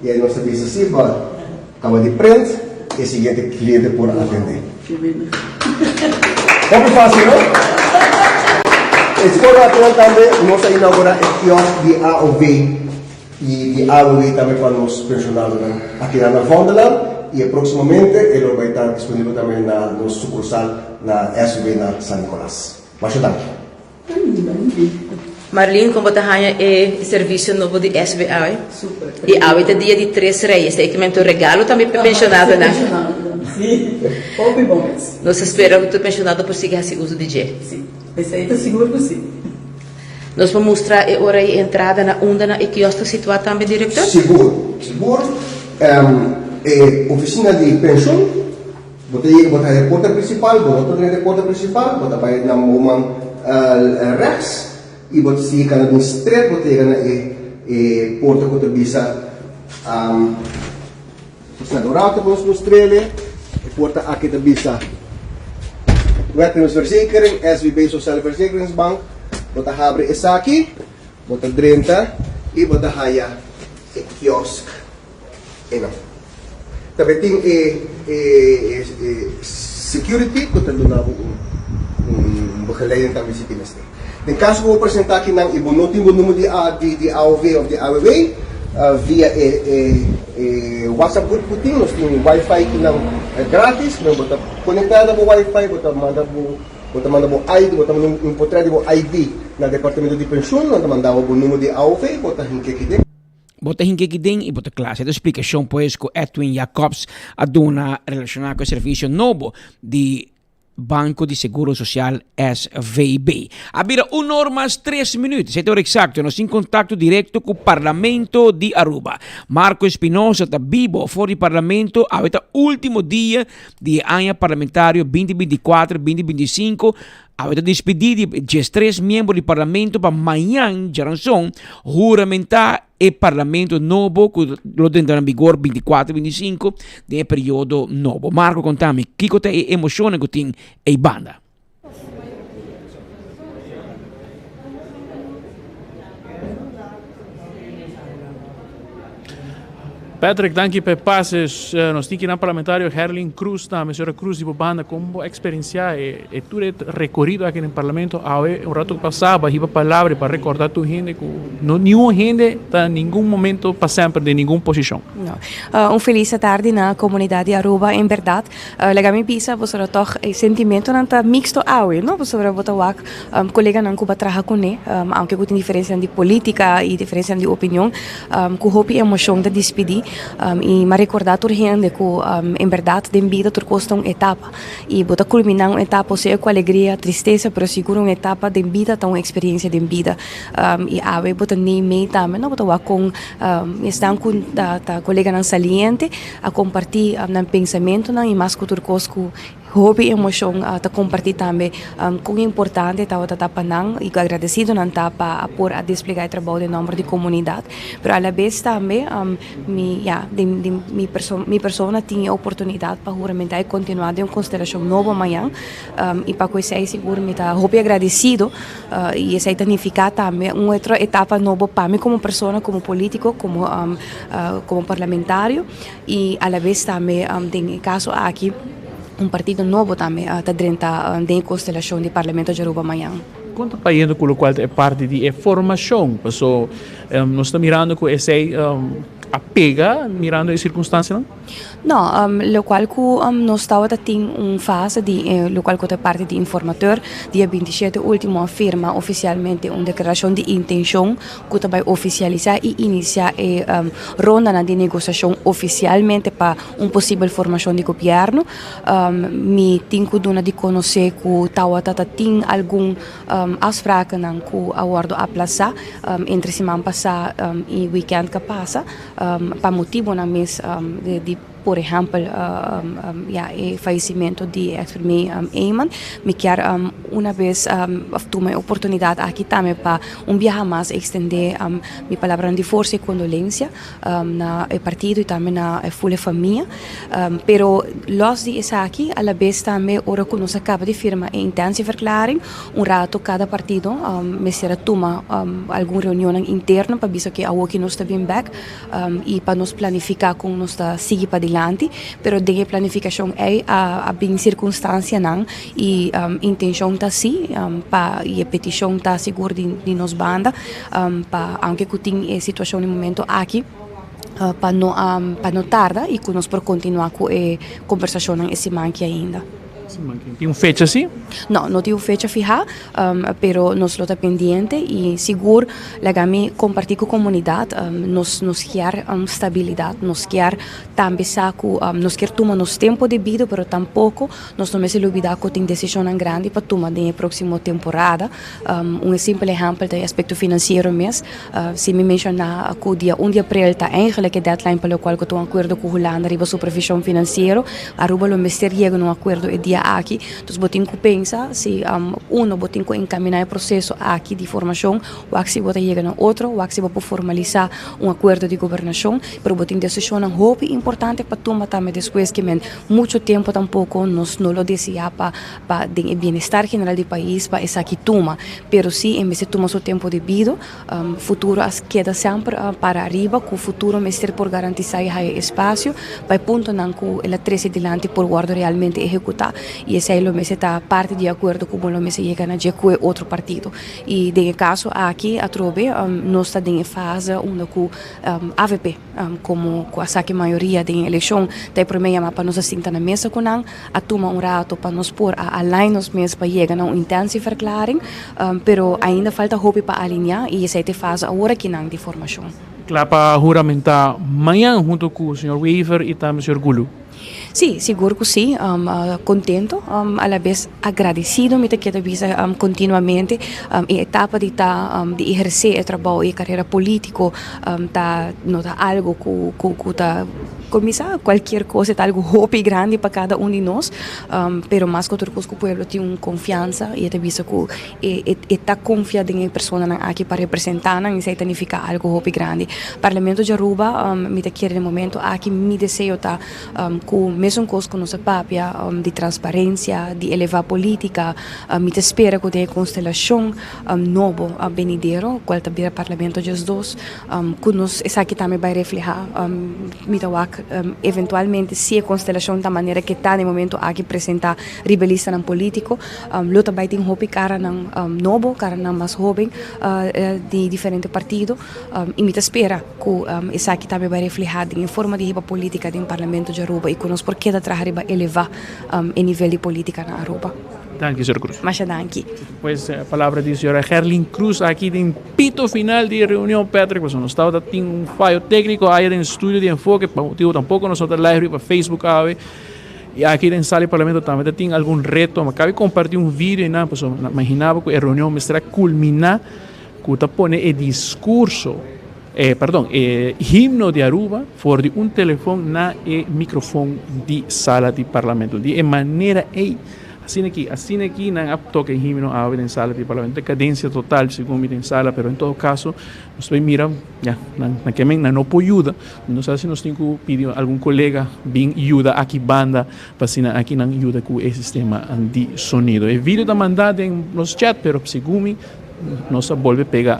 I aí nos ta bisa si pa kaba di print e siguiente kliente por atendé. Hopi fásil, no? E skol akinan tambe nos a inaugurá e kiosk di AOV i di AWB tambe pa nos penshonadonan akinan na Vondelland i e próksimamente e lo bai ta disponibel tambe na nos sukursal na SVB na San Nicolas. Masha danki. Marlene, kon bo ta haña e servisio nobo di SB awe? I awe ta dia di Tres Reyes, ta ekimente un regalo tambe pa e penshonadonan. Sí, hopi bon mes. Nos ta spera ku tur penshonado por sigui hasi uso di dje. Sí, esei ta sigur ku sí. Nos por mustra e ora i entrada na unda na e kiosk ta situá tambe, direktor? Sigur, sigur. E ofisina di penshon. Bo ta yega, bo ta haña e porta principal, bo no ta drenta e porta principal, bo ta bai na bo man rechts y bo ta sigui cana den stret, bo ta yega na e e porta cu ta bisa Sagrado pa nos mustrele, e porta aki ta bisa Werknemersverzekering, SVB Sociale Verzekeringsbank, bo ta habri esaki, bo ta drenta y bo ta haya. e kiosk einan. Tambe tin e e security ku ta duna bo un un begeleiding tambe si tin mester. Den kaso ku bo presenta akinan i bo no tin bo number di di AOV of di AWB via e e e WhatsApp group ku tin nos tin wifi kinan gratis men bo ta konekta na bo wifi bo ta manda bo bo ta manda bo ID bo ta manda un potret di bo ID na departamento di penshun nan ta manda bo bo number di AOV bo ta hinke kiden. Bo ta hinke kiden i bo ta kla. Esei ta splikashon pues ku Edwin Jacobs a duna relashoná ku e servisio nobo di Banko di Seguro Sosial, SVB. A bira un or mas tres minüt, esei ta ora eksakto, nos tin kontakto direkto ku Parlamento di Aruba. Marco Espinosa ta bibo for di Parlamento, awe ta ultimo dia di e aña parlamentario binti binti kuater, binti binti sinku. Awe ta despedí di e diestres miembro di Parlamento pa mañan djaranson huramentá e Parlamento nobo ku lo drenta na vigor bintikuater, bintisinko den e periodo nobo. Marco konta mi kiko ta e emoshonnan ku tin ei banda. Patrick, danki pa e pase. Nos tin kinan parlamentario Herlin Cruz tambe. Señora Cruz, di bo banda, kon bo a eksperensiá e tur e rekorido aki den parlamento awe? Un rato pasá bo a hiba palabra pa rekordá tur hende ku no niun hende ta ningun momento pa semper den ningun posishon. No. Un felis atardi na komunidat di Aruba. En bèrdat, laga mi bisa pasobra tòg e sentimentonan ta miksto awe, no? Pasobra bo ta wak koleganan ku bo a traha kuné, aunke ku tin diferensianan di polítika i diferensianan di opinion, Ku hopi emocion ta dispidi y m'a recorda tur hende ku en berdad den bida tur cos ta un etapa y bo ta culmina un etapa osea ku alegria, tristesa pero sigur un etapa den bida ta un experiencia den bida y awe bo ta neemee tambe no bo ta wak con esnan ku ta coleganan saliente a comparti nan pensamentonan y mas ku tur cos ku Hopi emocion ta comparti tambe con importante tabata ta pa nan y cu agradecido nan ta pa a por a desplega e trabou den nomber di comunidad. Pero alabes tambe mi ya den den mi perso mi persona tin e oportunidad pa huramenta y continua den un constelacion nobo mañan y pa cu esey sigur mi ta hopi agradecido y esey ta nifica tambe un otro etapa nobo pa mi como persona, como politico, como como parlamentario. Y alabes tambe den e caso aki un partido nobo tambe ta drenta den e constelacion di Parlamento di Aruba mañan. Con ta bayendo cu locual ta e parti di e formacion? Paso nos ta mirando cu esey a pega mirando e circunstancianan? No, locual cu nos tabata tin un fase di locual cu ta e parti di informateur, dia 27 ultimo a firma oficialmente un declaracion di intencion ku ta bai ofisialisá i inisiá e rondanan di negosiashon ofisialmente pa un posibel formashon di gobièrnu. Mi tin ku duna di konosé ku tawata ta tin algun afsprakennan ku a wòrdu aplasá entre siman pasá i wikènt ku a pasa pa motibunan mes di Por ehempel, ya e fallecimento di ex premier Eman. Mi kier una bes of tuma e oportunidad aki tambe pa un biaha mas extende mi palabranan di forsa y condolencia na e partido y tambe na e ful e famia. Pero los di esaki alabes tambe ora cu nos a caba di firma e intentieverklaring un rato cada partido mester a tuma algun reunionnan interno pa bisa ke awoki nos ta bin bek. i pa nos planifiká kon nos ta sigui padilanti, pero den e planifikashon ei a bin sirkunstansianan i intenshon ta si pa i e petishon ta sigur di nos banda pa aunke ku tin e situashon di momento aki pa no pa no tarda i ku nos por kontinuá ku e kombersashonnan e siman aki ainda. Tin un fecha si? No, no tin un fecha fihá, pero nos lo ta pendiente i sigur laga mi kompartí ku komunidat, nos nos kier stabilidat, nos kier tambe sa ku nos kier tuma nos tempu debido, pero tampoko nos no mester lubidá ku tin desishonnan grandi pa tuma den e próksimo temporada. Un simpel ehèmpel ta e aspekto finansiero mes, si mi menshoná ku dia un di aprel ta eigenlik e deadline pa lokual ku ta un akuerdo ku Hulanda riba supervishon finansiero, Aruba lo mester yega na un akuerdo e dia. aki. Dus bo tin ku pensa si uno bo tin ku enkaminá e proseso aki di formashon, wak si bo ta yega na otro, wak si bo por formalisá un akuerdo di gobernashon, pero bo tin desishonnan hopi importante pa tuma tambe despues ke men muchu tempu tampoko nos no lo deseá pa pa den e bienestar general di pais pa esaki tuma, pero si e mester tuma su tempu debido. Futuro a keda semper para ariba ku futuro mester por garantisá i haya espasio pa e puntonan ku el a trese dilanti por wòrdu realmente ehekutá i esei lo mester ta parti di e akuerdo ku bo lo mester yega na dje ku e otro partido. I den e kaso aki atrobe nos ta den e fase unda ku avp komo ku a saki mayoria den e elekshon ta e promé yamá pa nos a sinta na mesa ku nan. A tuma un rato pa nos por a align nos mes pa yega na un intentieverklaring, pero ainda falta hopi pa alinea y esey ta e fase awor akinan di formacion. Kla pa huramenta mañan hunto cu señor Wever y tambe señor Gulu? Sí, sigur cu sí. Contento, a la bes agradecido mi ta keda bisa continuamente. E etapa di ta di eherce e trabou y e carera politico ta no ta algo cu cu ta. Kuminsá kualkier kos e ta algu hopi grandi pa kada un di nos, pero mas ku otro kos ku pueblo tin un konfiansa i e ta bisa ku e e ta konfia den e personanan aki pa representá nan, esei ta nifiká algu hopi grandi. Parlamento di Aruba mi ta kere den momento aki mi deseo ta ku mesun kos ku nos a papia di transparensia, di elevá polítika, mi ta spera ku den e konstelashon nobo benidero kual ta bira Parlamento 12, Ku nos esaki tambe bai reflehá. Mi ta wak eventualmente si e konstelashon ta manera ke ta na e momento aki presentá riba e listanan polítiko, lo ta bai tin hopi karanan nobo, karanan mas hóben di diferente partido i mi ta spera ku esaki tambe bai reflehá den e forma di hiba polítika den Parlamento di Aruba i ku nos por keda traha riba elevá e nivel di polítika na Aruba. Danki, señora Cruz. Masha danki. Pues palabra di señora Gerlin Cruz aki den pito final di e reunion Patrick pasobra nos tabata tin un fayo tecnico aya den studio di Enfoke pa motibo tampoco nos no ta live riba Facebook awe y aki den sala di parlamento tambe ta tin algun reto mi cabe comparti un video eynan pasobra imagina bo cu e reunion mester a culmina cu ta pone e discurso e perdon e himno di Aruba for di un telefon na e microfon di sala di parlamento di e manera ey Asina ki, asina ki nan a toka e himno awe den sala di parlamento. Decadencia total segun mi den sala, pero en todo caso nos ta bay mira, ya, nan, nan ke men, nan no por yuda. No sa si nos tin ku pidi algun colega bin yuda aki banda pa asina aki nan yuda ku e sistema di sonido. E video ta manda den nos chat, pero segun mi nos a bolbe pega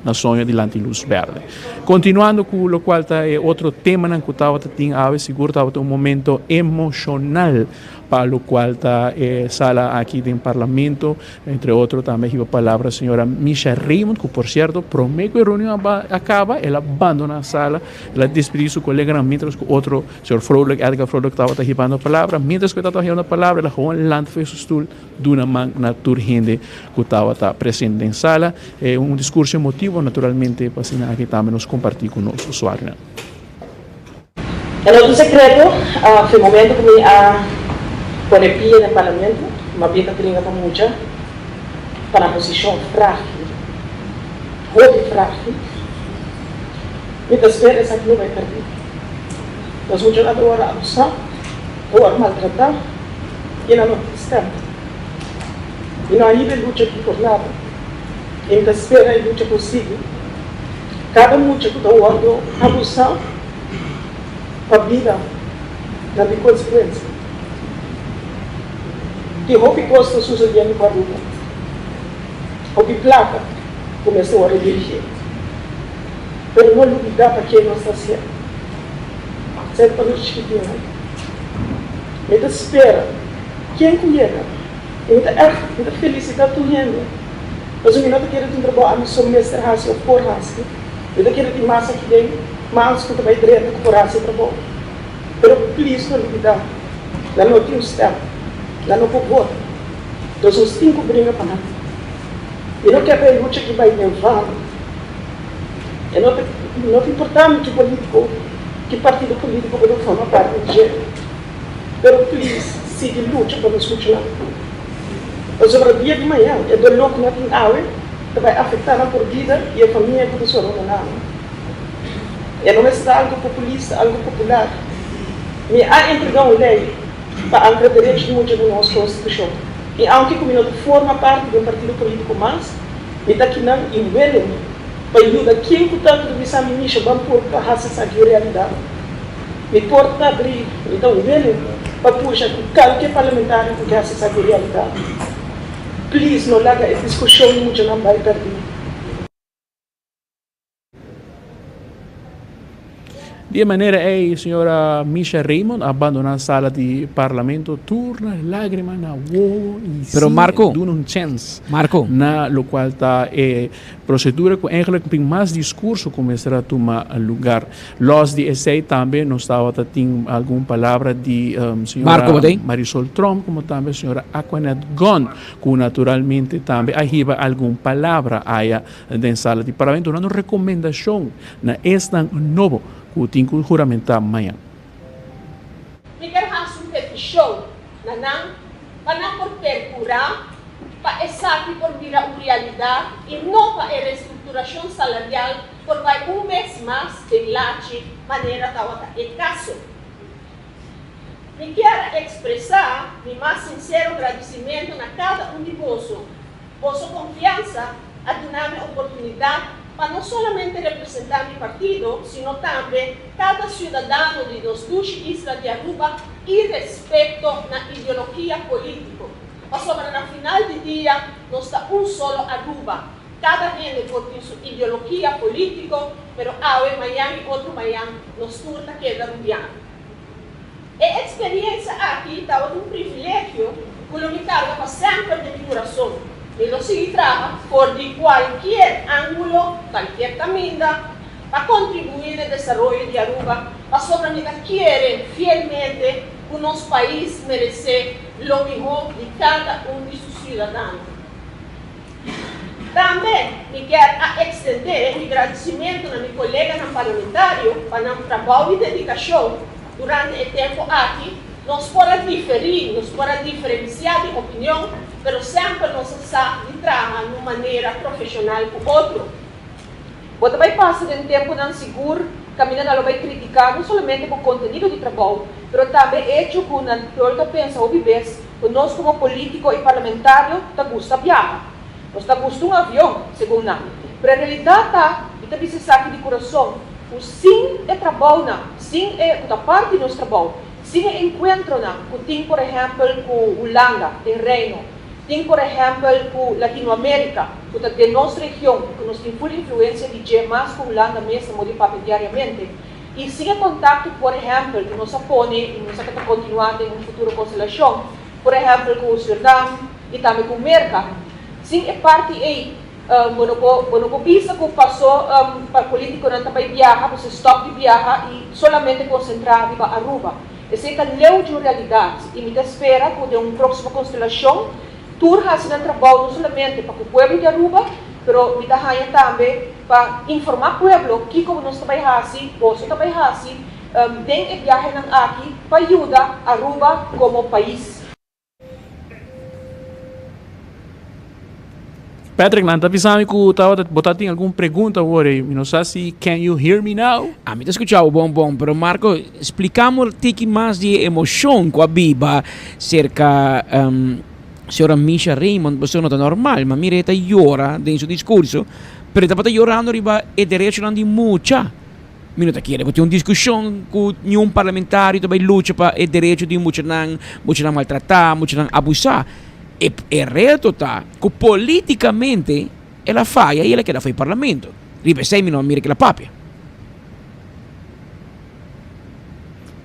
na soño dilanti luz berde. Continuando cu locual ta e otro temanan cu tabata tin awe, sigur tabata un momento emocional. Pa locual ta e sala aki den Parlamento, entre otro tambe hiba palabra señora Misha Raymond, cu por cierto prome cu e reunion a caba el a bandona sala, el a despedi su coleganan mientras cu otro señor Vrolijk, Edgar Vrolijk tabata hibando palabra, mientras cu e tabata hibando palabra el a gewoon land for su stoel duna man na tur hende cu tabata presente den sala. E un discurso emotivo naturalmente pa asina aki tambe nos comparti cu nos usuarionan. E no ta un sekreto, fe momento ku mi a pone pia den parlamento, mi a bira ta bringa pa mucha pa nan posishon frágil, hopi frágil. Mi ta spera esaki no bai pèrdí. Nos muchanan ta wòrdu abusá, ta wòrdu maltratá i nan no tin stèm. Mi no a hiba e lucha aki por nada i mi ta spera e lucha por sigui. Kada mucha ku ta wòrdu abusá pa bida nan tin konsekuensia. Tin hopi kos ta susediendo ku Aruba. Hopi plaka ku mester wòrdu dirigí. Pero no lubidá pa ke nos ta hasié. Esei ta pa nos chikitinnan. Mi ta spera ken ku yega i mi ta ègt mi ta felisitá tur hende pasobra mi no ta kere tin trabou ami so mester hasi òf por hasi. Mi ta kere tin mas aki den mas ku ta bai drenta ku por hasi e trabou. Pero please no lubida, nan no tin un stem, nan no por vota. Entonces nos tin ku bringa pa nan. Mi no ke pa e lucha aki bai den vano. E no ta no ta importa mi ki politico, ki partido politico bo ta forma parti di dje. Pero please sigui lucha pa nos muchanan. Pasobra dia di mañan e doló ku nan tin awe ta bai afektá nan por bida i e famia ku ta soro na nan. E no mester ta algu populista, algu popular. Mi a entregá un lei. pa ankra derecho di mucha den nos Konstitushon. I aunke ku mi no ta forma parti di un partido polítiko mas, mi ta akinan i willing pa yuda ken ku ta ku ta bisa mi Misha ban por pa hasi esaki un realidat. Mi porta ta abrí, mi ta willing pa pusha ku kalke parlamentario ku ke hasi esaki un realidat. Please no laga e diskushon di muchanan bai pèrdí. Di e manera ei señora Misha Raymond a bandona sala di parlamento tur na lagrima na wowo y Pero sin Marco, duna un chens Marco. na locual ta e procedura cu eigenlijk tin mas discurso cu mester a tuma lugar. Los di esey tambe nos tabata tin algun palabra di señora Marco, bo ta ei? Marisol Tromp como tambe señora Aquanet Gon cu naturalmente tambe a hiba algun palabra aya Den sala di parlamento duna un rekomendashon na esnan nobo ku tin ku huramentá mañan. Mi kier hasi un petishon na nan pa nan por perkurá pa esaki por bira un realidat i no pa e restrukturashon salarial por bai un bes mas den lachi manera tabata e kaso. Mi kier a ekspresá mi mas sinsero gradisimentu na kada un di boso. Boso konfiansa a duna mi oportunidat pa no solamente representá mi partido, sino tambe kada siudadano di nos dushi isla di Aruba irespekto na ideologia polítiko. Pasobra na final di dia nos ta un solo Aruba. Kada hende por tin su ideologia polítiko, pero awe, mañan i otro mañan nos tur ta keda rubiano. E eksperiencia aki tabata un privilegio ku lo mi karga pa semper den mi kurason. Mi lo sigui traha for di kualkier ángulo, kualkier kaminda, pa kontribuí na e desaroyo di Aruba, pasobra mi ta kere fielmente ku nos pais meresé lo mihó di kada un di su siudadano. Tambe mi kier a ekstendé mi gradisimentu na mi koleganan parlamentario pa nan trabou i dedikashon durante e tempu aki. Nos por a diferí, nos por a diferensiá di opinion, pero semper nos a sa di traha na un manera profeshonal ku otro. Bo ta bai pasa den tempunan sigur kaminda nan lo bai kritiká no solamente bo kontenido di trabou, pero tambe e echo ku nan pueblo ta pensa hopi bes Ku nos komo polítiko i parlamentario ta gusta biaha. Nos ta gusta un avion, segun nan. Pero e realidat ta, mi ta bisa esaki di kurason, ku sin e trabounan, sin e ku ta parti di nos trabou, sin e enkuentronan ku tin por ehèmpel ku Hulanda den Reino, tin por ehèmpel ku Latinoamérika, ku ta den nos region i ku nos tin ful influensia di dje mas ku Hulanda mes ta modi papia diariamente, I sin e kontakto, por ehèmpel, ku nos a pone i nos a ta kontinuá den un futuro konstelashon, por ehèmpel ku Sürnam i tambe ku Merka, sin e parti ei, bo no por bo no por bisa ku pasó pa polítikonan ta bai biaha, bo se stòp di biaha i solamente konsentrá riba Aruba. Esei ta leu di un realidat i mi ta spera ku den un próksimo konstelashon tur hasi nan trabou no solamente pa ku pueblo di Aruba, pero mi ta haña tambe pa informá pueblo kiko nos ta bai hasi, boso ta bai hasi den e biahenan aki pa yuda Aruba komo pais. Patrick, nan ta bisa mi ku tabata bo ta tin algun pregunta awor ei. Mi no sa si can you hear me now? Ami ta skucha bo bon bon, pero Marco, splika mi un tiki mas di e emoshon ku a biba serka Señora Misha Raymond pasobra no ta normal, ma mira e ta yora den su discurso, pero e tabata yorando riba e derechonan di mucha. Mi no ta kere cu tin un discusion cu niun parlamentario ta bay lucha pa e derecho di muchanan, muchanan maltrata, muchanan abusa. E e reto ta cu politicamente el a faya y el a keda for e parlamento. Riba esey mi no a mira kila papia.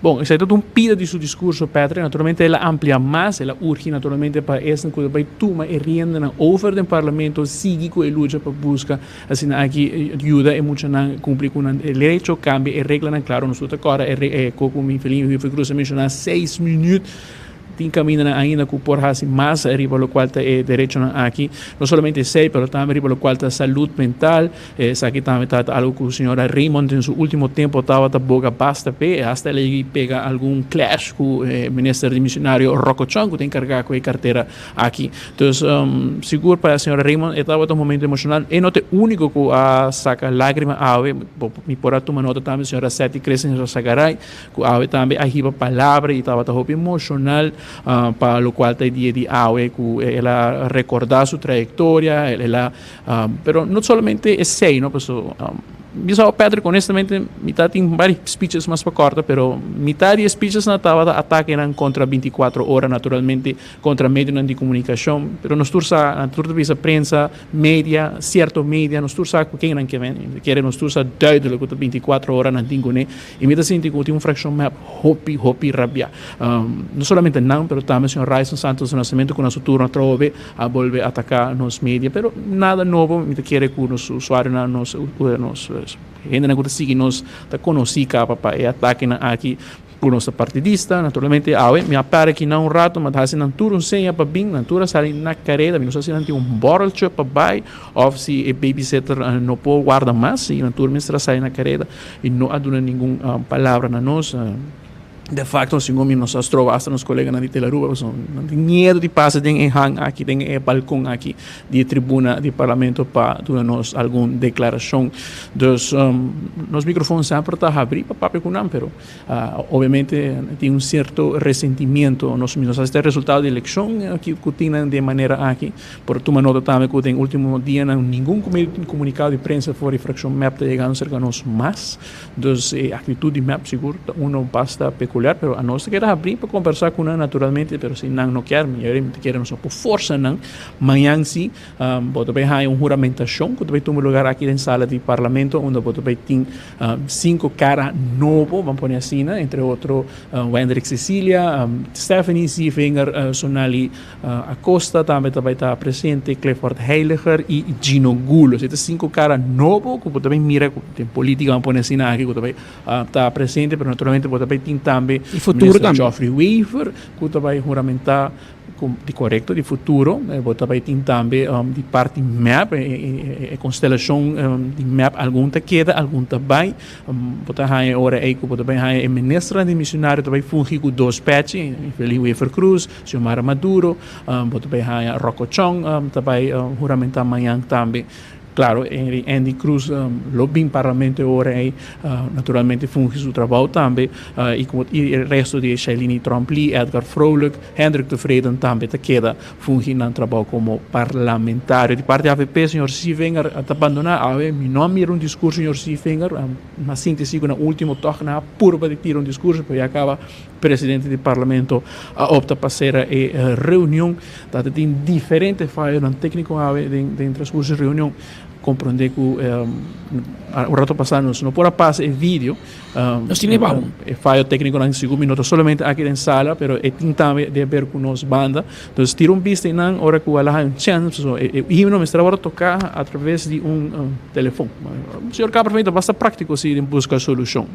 Bon, esei ta un pida di su discurso, Patrick. Naturalmente el a amplia mas, el a urgi naturalmente pa esnan cu ta bay tuma e riendanan over den Parlamento sigui cu e lucha pa busca asina aki yuda e muchanan cumpli cu nan derecho, cambia e reglanan. Claro, nos tur ta corda e cu mi Felin Huiver Cruz a menciona seis minuut. Tin camindanan ainda cu por haci mas riba locual ta e derechonan aki. No solamente esey, pero tambe riba locual ta salud mental. Esaki tambe ta algo cu señora Raymond den su ultimo tempo tabata boga basta p'e. Hasta el a yega y pega algun clash cu e minister dimisionario Rocco Chong cu ta encarga cu e cartera aki. Dus sigur pa señora Raymond e tabata un momento emocional. E no ta e unico cu a saca lagrima awe. Mi por a tuma nota tambe señora Setty Christen Sagaray cu awe tambe a hiba palabra y tabata hopi emocional pa locual ta e dia di awe cu el a recorda su trayectoria, el a, pero no solamente esey no, paso mi sa Patrick honestamente mi ta tin varios speeches mas pa corta pero mitad di e speechesnan tabata atakenan contra binticuatro ora naturalmente contra medionan di comunicacion pero nos tur sa, nan tur ta bisa prensa, media, cierto media, nos tur sa cu ken nan ke ven, kere nos tur sa duidelijk cu ta binticuatro ora nan tin cune. Y mi ta sinti cu tin un fraccion mep hopi, hopi rabia. No solamente nan, pero tambe señor Ryson Santos do Nascimento cu na su turno atrobe a bolbe ataca nos media. Pero nada nobo, mi ta kere cu nos usuarionan, nos, nos hendenan cu ta sigui nos ta conoci caba pa e atakenan aki cu nos ta partidista. Naturalmente awe mi a para aki nan un rato, mi a haci nan tur un seña pa bin, nan tur a sali na careda, mi no sa si nan tin un borreltje pa bay of si e babysitter no por warda mas, si nan tur mester a sali na careda. Y no a duna ningun palabra na nos. De facto, segun mi nos a stroba hasta nos coleganan di Telaruba, pasobra nan tin miedo di pasa den e hang aki, den e balcon aki di e tribuna di parlamento pa duna nos algun declaracion. Dus nos microfon semper ta habri pa papia cu nan, pero obviamente tin un cierto resentimiento. Nos nos a hasta e resultado di eleccion aki cu tin nan den manera aki. Por tuma nota tambe cu den ultimo dianan ningun comunicado di prensa for di fraccion mep ta yegando cerca nos mas. Dus e actitud di mep sigur ta uno basta peculiar, pero anos ta keda habri pa conversa cu nan naturalmente, pero si nan no kier, mi ta kere nos no por forsa nan. Mañan si bo ta bay haya un huramentacion cu ta bay tuma lugar aki den sala di parlamento unda bo ta bay tin cinco cara nobo, ban pone asina, entre otro Wendrick Cecilia, Stephanie Sievinger, Sonali Acosta tambe ta bai ta presente, Clifford Heiliger y Gino Gulo. Esei ta cinco cara nobo cu bo ta bai mira cu den politica ban pone asina aki cu ta bai ta presente, pero naturalmente bo ta bai tin tambe Di futuro Minister tambe. Geoffrey Wever cu ta bai huramenta cu di corecto di futuro. Bo ta bai tin tambe di parti mep, e constelacion di mep algun ta keda, algun ta bai. Bo ta haña e ora ei cu bo ta bai haña e ministernan di misionario ta bai fungi cu dos pechi, Evelyn Wever Croes, Xiomara Maduro, bo ta bai haña Rocco Chong ta bai huramentá mañan tambe. Claro, Endy Croes lo bin parlamento e ora ei, naturalmente fungi su trabou tambe, y como y e resto di Shailini Tromp Lee, Edgar Vrolijk, Hendrik Tevreden tambe ta keda fungi nan trabou como parlamentario. Di parti avp, señor Sievinger ta bandoná awe. Mi no a mira un discurso señor Sievinger, mi a sinti si cu na ultimo toch nan a purba di tira un discurso, pero ya caba Presidente di Parlamento a opta pa sera e reunion. Ta ta tin diferente fayonan tecnico awe den den transcurso di reunion. Comprende cu un rato pasa nos no por a pasa e video. Nos tin e bao. E fayo tecniconan segun mi no ta solamente aki den sala pero e tin tambe di haber cu nos banda. Entonces tira un bista eynan ora cu a la haña un chance pasobra e himno mester a worde toca a traves di un telefon. Señor Kaperveen ta basta practico si den busca solucion.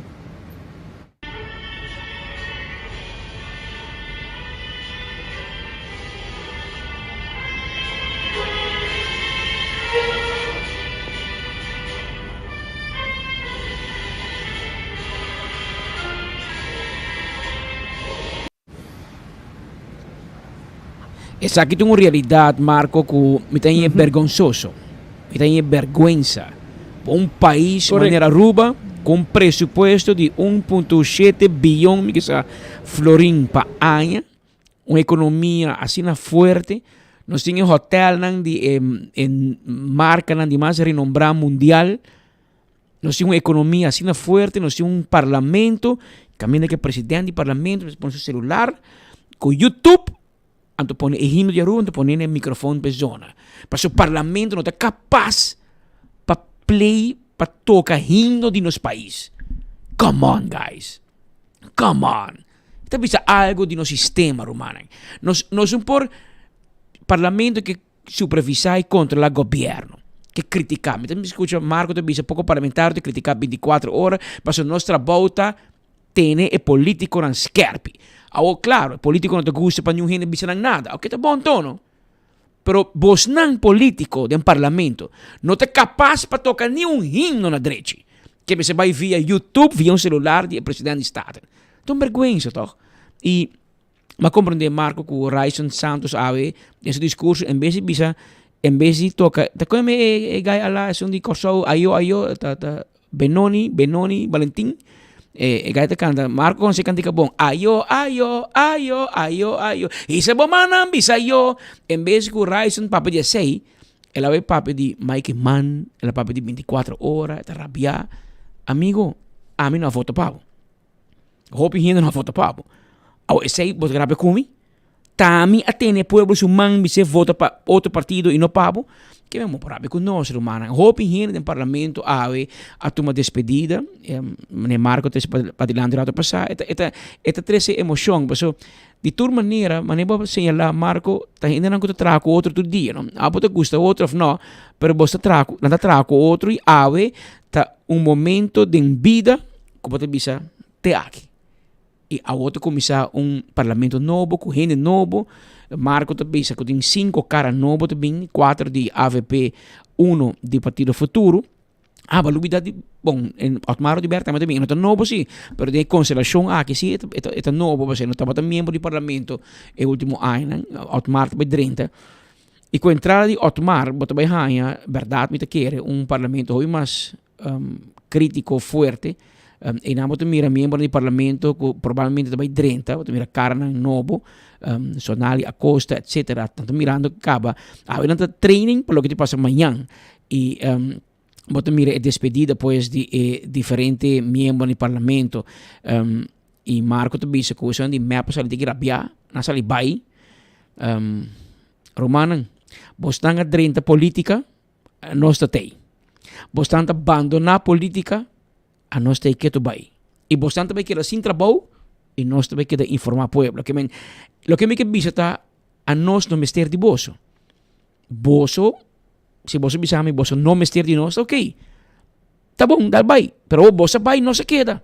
Esaki ta un realidad, Marco, cu mi ta haña bergonsoso. Mi ta haña berguensa. Pa un pais manera Aruba, cu un presupuesto di un punto shete biyon, mi kisa, florin pa aña, un economia asina fuerte, nos tin e hotelnan di e e marcanan di mas renombra mundial, Nos tin un economia asina fuerte, nos tin un parlamento, caminda cu e presidente di parlamento mester pone su celular cu YouTube, anto pone e himno di Aruba, anto pone e microfoon pa e zona. Pasobra parlamento no ta capaz pa play, pa toca himno di nos pais. Come on guys, come on. Ta bisa algo di nos sistema rumannan. Nos, nos no por, parlamento ke Supervisá i kontrolá gobièrnu. Ke kritiká. Mi ta skucha Marco ta bisa poko parlamentario ta kritiká bintikuater ora pasobra nos trabou ta. tene e politiconan skerpi. Awor claro, e politico no ta gusta pa niun hende bisa nan nada. Oke, ta bon tono. Pero bosnan politico den parlamento no ta capas pa toca ni un himno na drechi. Ke mester bai via YouTube, via un celular di e president di Staten. Ta un berguensa toch? Y m'a comprende Marco cu Ryson Santos awe den su discurso en bes di bisa, en bes di toca, ta con e guy ala esun di Corsou ayo ayo ta ta Benoni, Benoni Valentin, e e guy ta canta, Marco conoce e cantica bon, ayo ayo ayo ayo ayo hisa bo mannan bisa yo, en bes cu Ryson papia di esey, el a bay papia di Mike Eman, el a papia di 24 ora, e ta rabia, amigo, ami no a vota pa bo. Hopi hende no a vota pa bo. Awo esey bo ta rabia cu mi? Ta mi a tene e pueblo su man bis'é vota pa otro partido y no pa bo? Ke mi por rabia cu nos, rumannan? Hopi hende den parlamento awe a tuma despedida. Meneer Marco trece padilanti rato pasa. E ta, e ta, e ta trece emocion. Paso, di tur manera, manera bo a señala, Marco, ta hendenan cu ta traha cu otro tur dia, no? Abo ta gusta otro of no, pero bo ta traha cu, nan ta traha cu otro y awe ta un momento den bida cu bo ta bisa te aki. Y awor ta cuminsa un parlamento nobo cu hende nobo. Marco ta bisa cu tin cinco cara nobo ta bin, cuatro di avp, uno di Partido Futuro. Ah, bo a lubida di, bon, Otmar Oduber tambe ta bin, e no ta nobo si, pero den e constelacion aki si e ta nobo, pasobra e no tabata miembro di parlamento e ultimo añanan. Otmar ta bay drenta. Y cu entrada di Otmar bo ta bay haña, berdad mi ta kere, un parlamento hopi mas critico fuerte. Einan bo ta mira miembronan di parlamento cu probablemente ta bay drenta, bo ta mira caranan nobo, Sonali Acosta etcetera, nan ta mirando caba. Awe nan ta training pa loke ta pasa mañan y bo ta mira e despedida pues di e diferente miembronan di parlamento. Y Marco ta bisa cu esun di mep a sali tiki rabia, nan a sali bay. Rumannan, bosnan a drenta politica, Nos ta tei. Bosnan ta bandoná polítika, anos ta e ketu bai. I bosnan ta bai keda sin trabou i nos ta bai keda informá pueblo. Ke men, loke mi ke bisa ta, anos no mester di boso. Boso, si boso bisa mi boso no mester di nos, ta okey. Ta bon, dal bai. Pero boso a bai, nos a keda.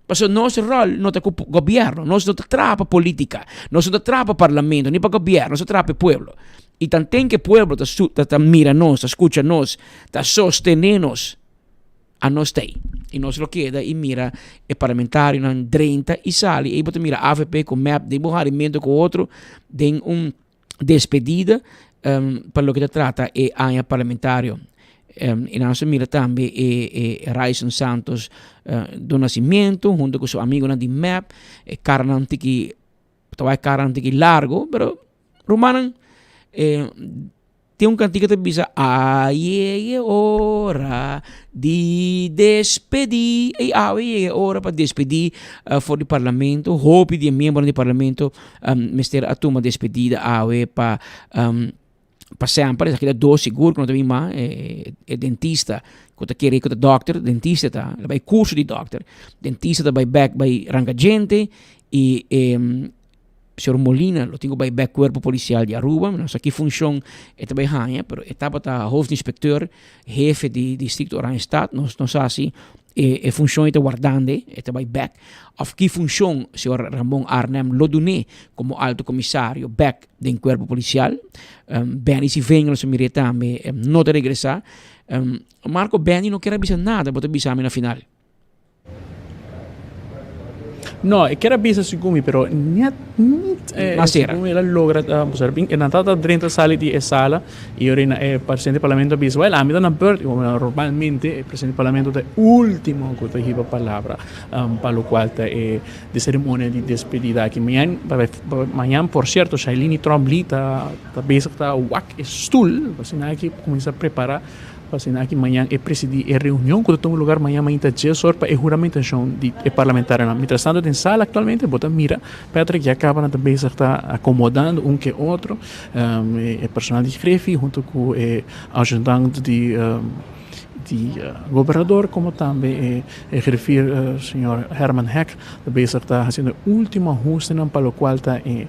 Pasobra nos ròl no ta ku gobièrnu, nos no ta traha pa polítika, nos no ta traha pa parlamento, ni pa gobièrnu, nos ta traha pa e pueblo. I tanten ku e pueblo ta su ta ta mira nos, ta skucha nos, ta sostené nos, anos ta ei. I nos lo keda i mira e parlamentarionan drenta i sali. Ei bo ta mira avp ku mep den bo harimentu ku otro den un despedida pa loke ta trata e aña parlamentario. I nan a mira tambe e e Ryson Santos do Nascimento hunto ku su amigonan di mep, e karanan tiki ta wak e karanan tiki largo pero rumannan tin un kantika ta bisa a yega e ora di despedí i awe yega e ora pa despedí for di parlamento hopi di e miembronan di parlamento mester a tuma despedida awe pa pa semper esaki ta dos sigur ku no ta bin mas e dentista ku ta kere ku ta dòkter dentista ta el a bai kurso di dòkter dentista ta bai bèk bai ranka djente i e Señor Molina lo tin ku bai bèk Kuerpo Polisial di Aruba, mi no sa ki funshon e ta bai haña, pero e tabata hoofdinspecteur, hefe di distrikto Oranjestad, nos no sa si e e funshon ei ta wardando, e ta bai bèk, òf ki funshon señor Ramon Arnhem lo dun'é komo alto komisario bèk den Kuerpo Polisial. Benny Sivengel nos a mir'é tambe no ta regresá. Marco, Benny no kier a bisa nada, bo ta bisa mi na final. No, e kier a bisa segun mi, pero net niet segun mi el a logra, pasobra e nan tabata drenta sali di e sala y ora e presidente di parlamento a bisa, well, ami ta na beurt, y normalmente e presidente di parlamento ta e ultimo cu ta hiba palabra pa locual ta e di ceremonia di despedida aki. Mañan, mañan por cierto Shailene Trombley ta bezig ta wak e stoel, asina aki cuminsa prepara. Pa asina aki mañan e presidí e reunion ku ta tuma lugar mañan mainta dies or pa e huramentashon di e parlamentarionan. Mientras tanto den sala aktualmente bo ta mira Patrick ya kaba nan ta bezig ta akomodando un ke otro e personal di Griffie hunto ku e adjudant di. di gobernador como tambe e griffier señor Herman Heck ta bezig ta haciendo e ultimo ahustenan pa locual ta e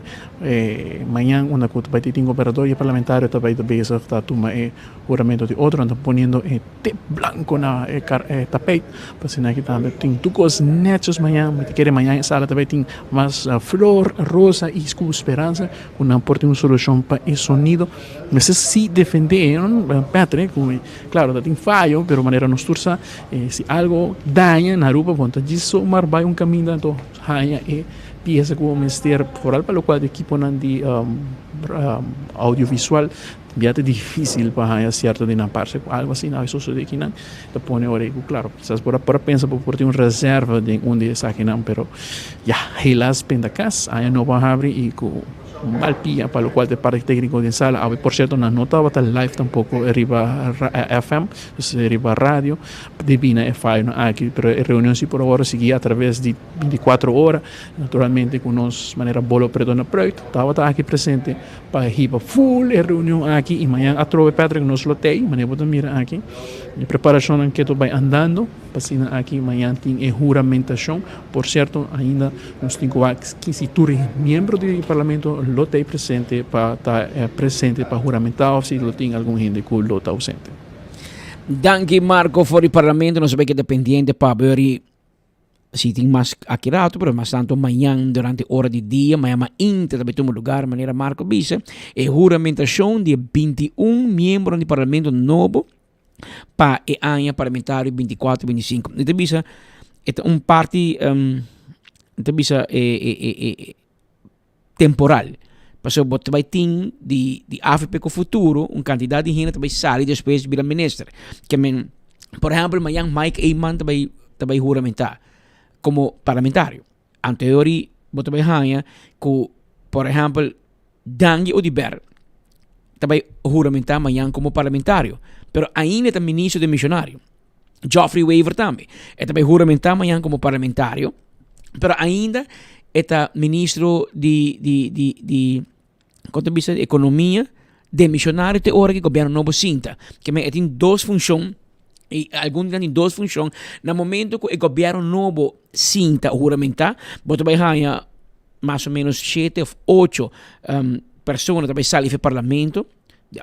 mañan unda cu ta bay tin gobernador y e parlamentario ta bay ta bezig ta tuma e huramento di otro nan ta poniendo e tep blanco na e tapijt pa asina aki tambe tin tur cos netjes mañan mi ta kere mañan e sala ta bay tin mas flor rosa y cu speransa cu nan por tin un solucion pa e sonido. Mester si defendé Patrick, cu claro ta tin fayo, pero manera nos tur sa si algo daña na Aruba bon ta djis zomaar bay un caminda anto haña e pieza cu bo mester foral pa locual di ekiponan di audiovisual ya ta dificil pa haña cierto di nan parce cu algo asina a sosode akinan ta pone ora cu claro kisas por a pensa bo por tin un reserva den un di esakinan pero ya helaas penda cas aña nobo a habri y cu Mal pia pa locual ta e parti tecnico den sala. Awe por cierto nan no tabata live tampoco riba FM, dus riba radio, debi na e fayonan aki. Pero e reunion si por awor a sigui a traves di binticuatro ora. Naturalmente cu nos manera Bolo Preto na Pruit tabata aki presente pa hiba full e reunion aki y mañan atrobe Patrick nos lo tey, manera bo ta mira aki. E preparacionnan keto bay andando. Pa asina aki mañan tin e huramentashon. Por sierto, ainda nos tin ku wak si tur e miembro di parlamento lo ta ei presente pa ta presente pa huramentá òf si lo tin algun hende ku lo ta ausente. Danki Marco for di parlamento. Nos a bay keda pendiente pa beri si tin mas aki rato, pero mas tanto mañan durante ora di dia, mañan mainta ta bay tuma lugar manera Marco bisa e huramentashon di e 21 miembronan di parlamento nobo. pa e aña parlamentario 24, 25. Mi ta bisa, e ta un parti, um, mi ta bisa e, e, e, e, temporal. Pasobra bo ta bai tin di, di AVP ku futuro, un kantidat di hende ta bai sali despues bira minister. Ke men, por ehèmpel, mañan Mike Eman ta bai, ta bai huramentá komo parlamentario. Anteori bo ta bai haña ku, por ehèmpel, Dangui Oduber ta bai huramentá mañan komo parlamentario, pero ainda e ta ministro demisionario. Geoffrey Wever tambe, e ta bai huramentá mañan komo parlamentario, pero ainda e ta ministro di di di di kon ta bisa ekonomia demisionario te ora ku e gobièrnu nobo sinta. Ke men e tin dos funshon i algun di nan tin dos funshon. Na momento ku e gobièrnu nobo sinta huramentá, bo ta bai haña mas o menos shete of ocho persona ta bai sali for parlamento,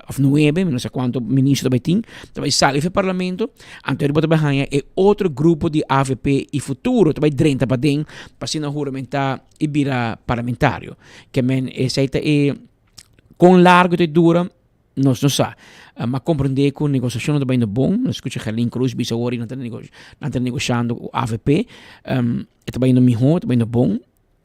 of nuebe, mi no sa kuantu ministro ta bai tin, ta bai sali for parlamento, anto bo ta bai haña e otro grupo di avp i futuro ta bai drenta paden pa asina huramentá i bira parlamentario. Ke men esei ta e kon largu ta dura Nos no sa. M'a comprende cu negociacionnan ta bayendo bon. Nos scucha Gerlin Croes bisa awor nan ta nan ta negoshando cu avp. E ta bayendo miho, e ta bayendo bon.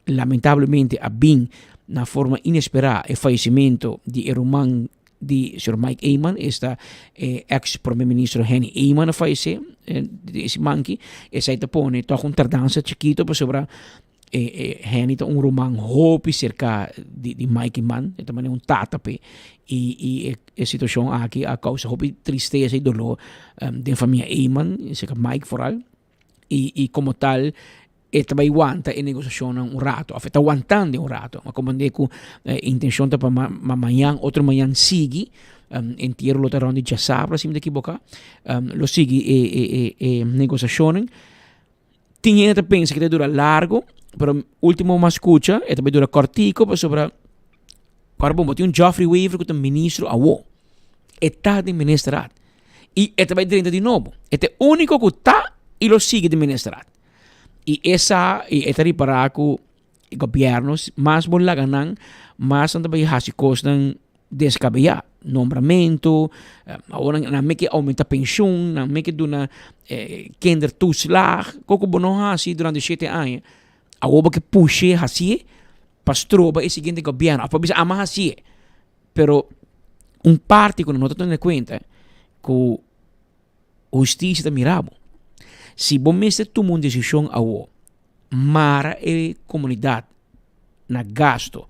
Lamentablemente a bin na forma inespera e fallecimento di e ruman di señor Mike Eman, esta e ex prome ministro Henny Eman a fallece e siman aki. Esey ta pone toch un tardansa chikito pasobra E e Henny ta un ruman hopi serka di di Mike man, e ta manera un tata p'e. I i e e situashon aki a kousa hopi tristesa i doló den famia Eman, serka Mike foral. I i komo tal e ta bai wanta e negosiashonnan un rato òf e ta wantando un rato. A komprendé ku e intenshon ta pa ma mañan otro mañan sigui, entiero lo ta rònt di djasabra si mi ta ekiboká, lo sigui e e e e negosiashonnan. Tin hende ta pensa ku ta dura largu, pero ultimo mas skucha e ta bai dura kòrtiku pasobra ora bo tin un Geoffrey Wever ku ta ministro awo. E ta den ministerat i e ta bai drenta di nobo. E ta e úniko ku ta i lo sigui den ministerat. I e sa i e ta ripará ku E gobierno mas bo laga nan mas nan ta bay haci cosnan descabeya, nombramento, awor nan meke aumenta pensioen, nan meke duna kindertoeslag, con cu bo no haci durante shete aña, awor bo ke pushe haci'e pa stroba e siguiente gobierno, of pa bisa ama haci'e, pero un parti cu nan no ta tene cuenta cu husticia ta mira bo. Si bo mester tuma un decision awo, mara e comunidad na gasto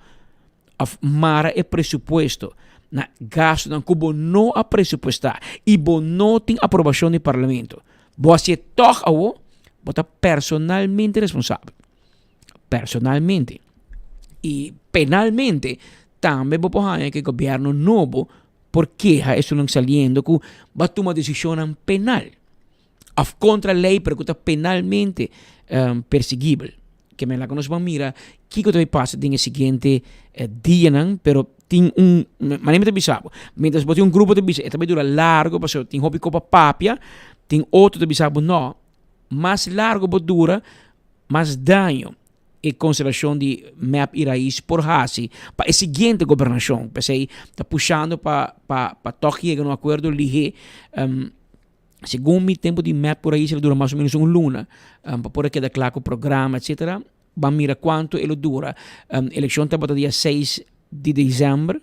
of mara e presupuesto na gastonan cu bo no a presupuesta y bo no tin aprobacion di parlamento, bo hacié tog awo, bo ta personalmente responsabel. Personalmente. Y penalmente tambe bo por haña cu e gobierno nobo por keha esunnan saliendo cu bo a tuma decisionnan penal. Of contra ley pero cu ta penalmente persigibel. Ke men laga nos ban mira kiko ta bay pasa den e siguiente dianan, pero tin un, manera mi ta bisa bo, mientras bo tin un grupo ta bisa e ta bay dura largo pasobra tin hopi kopa papia, tin otro ta bisa bo no, mas largo bo dura, mas daño e konstelashon di mep i rais por hasi pa e siguiente gobernashon. P'esei ta pushando pa pa pa tòg yega na un akuerdo lihé. Segun mi tempu di mep ku rais lo dura mas o ménos un luna pa por a keda kla ku programa etsetera. Ban mira kuantu e lo dura. Elekshon tabata dia seis di desèmber.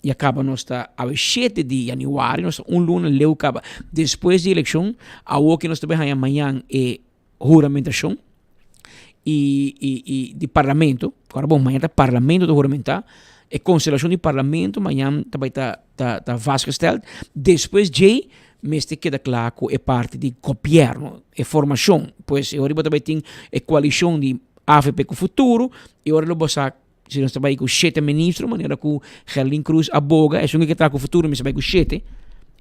Ya kaba nos ta awe shete di yanüari, nos ta un luna leu kaba despues di elekshon. Awor ke nos ta bai haña mañan e huramentashon i i i di parlamento. Ora bon mañan ta parlamento ta huramentá. E konstelashon di parlamento mañan ta bai ta ta ta vastgesteld. Despues djei mester keda kla ku e parti di gobièrnu, e formashon. Pues e ora bo ta bai tin e koalishon di avp ku Futuro i ora lo bo sa si nos ta bai ku shete ministro manera ku Gerlin Cruz a boga esun ke ta ku Futuro mester bai ku shete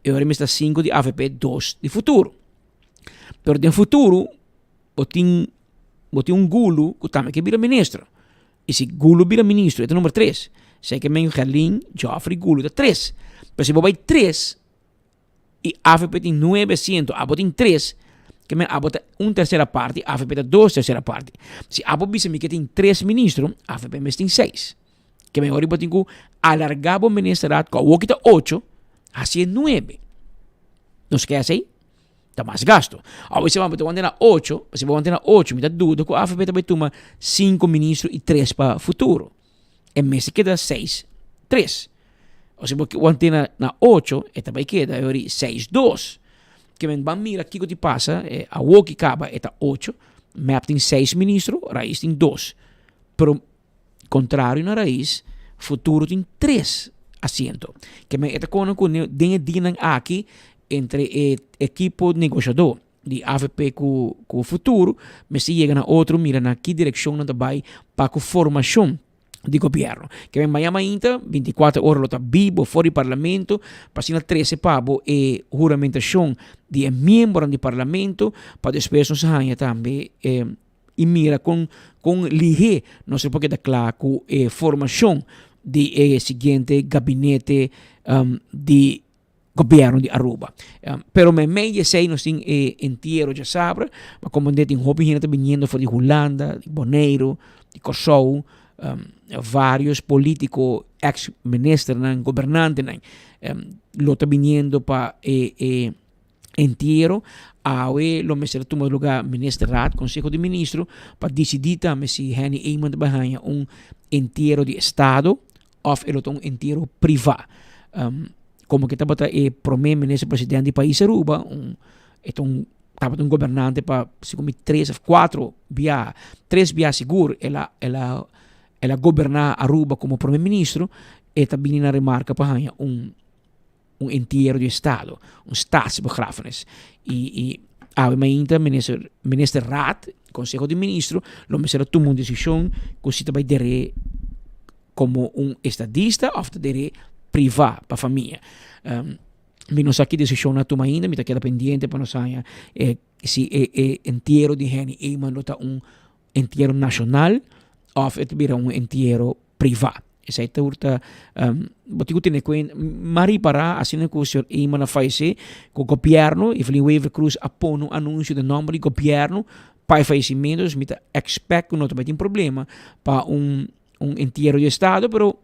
e ora mester ta sinku di avp dos di Futuro. Pero den futuro bo tin bo tin un gulu ku tambe ke bira ministro. I si gulu bira ministro e ta number tres. Esei ke men Gerlin, Geoffrey, gulu ta tres. Pero si bo bai tres i avp tin nuebe asiento abo tin tres ke men abo ta un tersera parti avp ta dos tersera parti. Si abo bisa mi ke tin tres ministro avp mes tin seis. Ke men ora bo tin ku alarga bo ministerat ku awoki ta ocho hasié nuebe. Nos ke hasi? Ta mas gasto. Awe si bo ta wanta na ocho, si bo wanta na ocho, mi ta duda ku avp ta bai tuma sinku ministro i tres pa futuro. E mester keda seis, tres. O si bo wanta na na ocho, e ta bai keda e ori seis, dos. Ke men ban mira kiko ti pasa, e awoki kaba e ta ocho, mep tin seis ministro, Rais tin dos. Pero Contrario na Rais, Futuro tin tres asiento. Ke men e ta kono ku den e dianan aki entre e ekipo negoshadó di avp ku ku Futuro mester yega na otro mira na ki direkshon nan ta bai pa ku formashon di gobièrnu. Ke men maña mainta binti kuater ora lo ta bibo for di parlamento pa asina trese pa bo e huramentashon di e miembronan di parlamento pa despues nos haña tambe e i mira kon kon lihé nos lo por keda kla ku e formashon di e siguiente gabinete di gobièrnu di Aruba. Pero meimei di esei nos tin e entiero djasabra, pa komprendé tin hopi hende ta biniendo for di Hulanda, di Boneiru, di Kòrsou, vários polítiko, eks ministernan, gobernantenan lo ta biniendo pa e e Entiero, awe lo mester a tuma luga Ministerraad, Conseho di Ministro, pa dicidi tambe si Henny Eman ta bay haña un entiero di estado of e lo ta un entiero priva. Como ke tabata e prome minister president di pais Aruba, un e ta un tabata un gobernante pa segun mi tres of cuatro bia, tres bia sigur el a el a el a goberna Aruba como prome ministro, e ta bini na remarca pa haña un un entiero di estado, un staatsbegrafenis. Y, y awe mainta minister, ministerraad, conseho di ministro, lo mester a tuma un decision cu si ta bay dere como un estadista of ta dere priva pa famia. Um, mi no sa ki decision a tuma ainda, mi ta keda pendiente pa nos haña eh, si e, e entiero di Henny Eman lo ta un entiero nacional of e ta bira un entiero priva. Esei tur ta, bo tin ku tene kuenta, m'a ripará asina ku señor Eman a fayesé, ku gobièrnu, Evelyn Wever Croes a pone un anunsio den nòmber di gobièrnu pa e fayesimentu, dus mi ta expect ku no ta bai tin problema pa un un entiero di estado, pero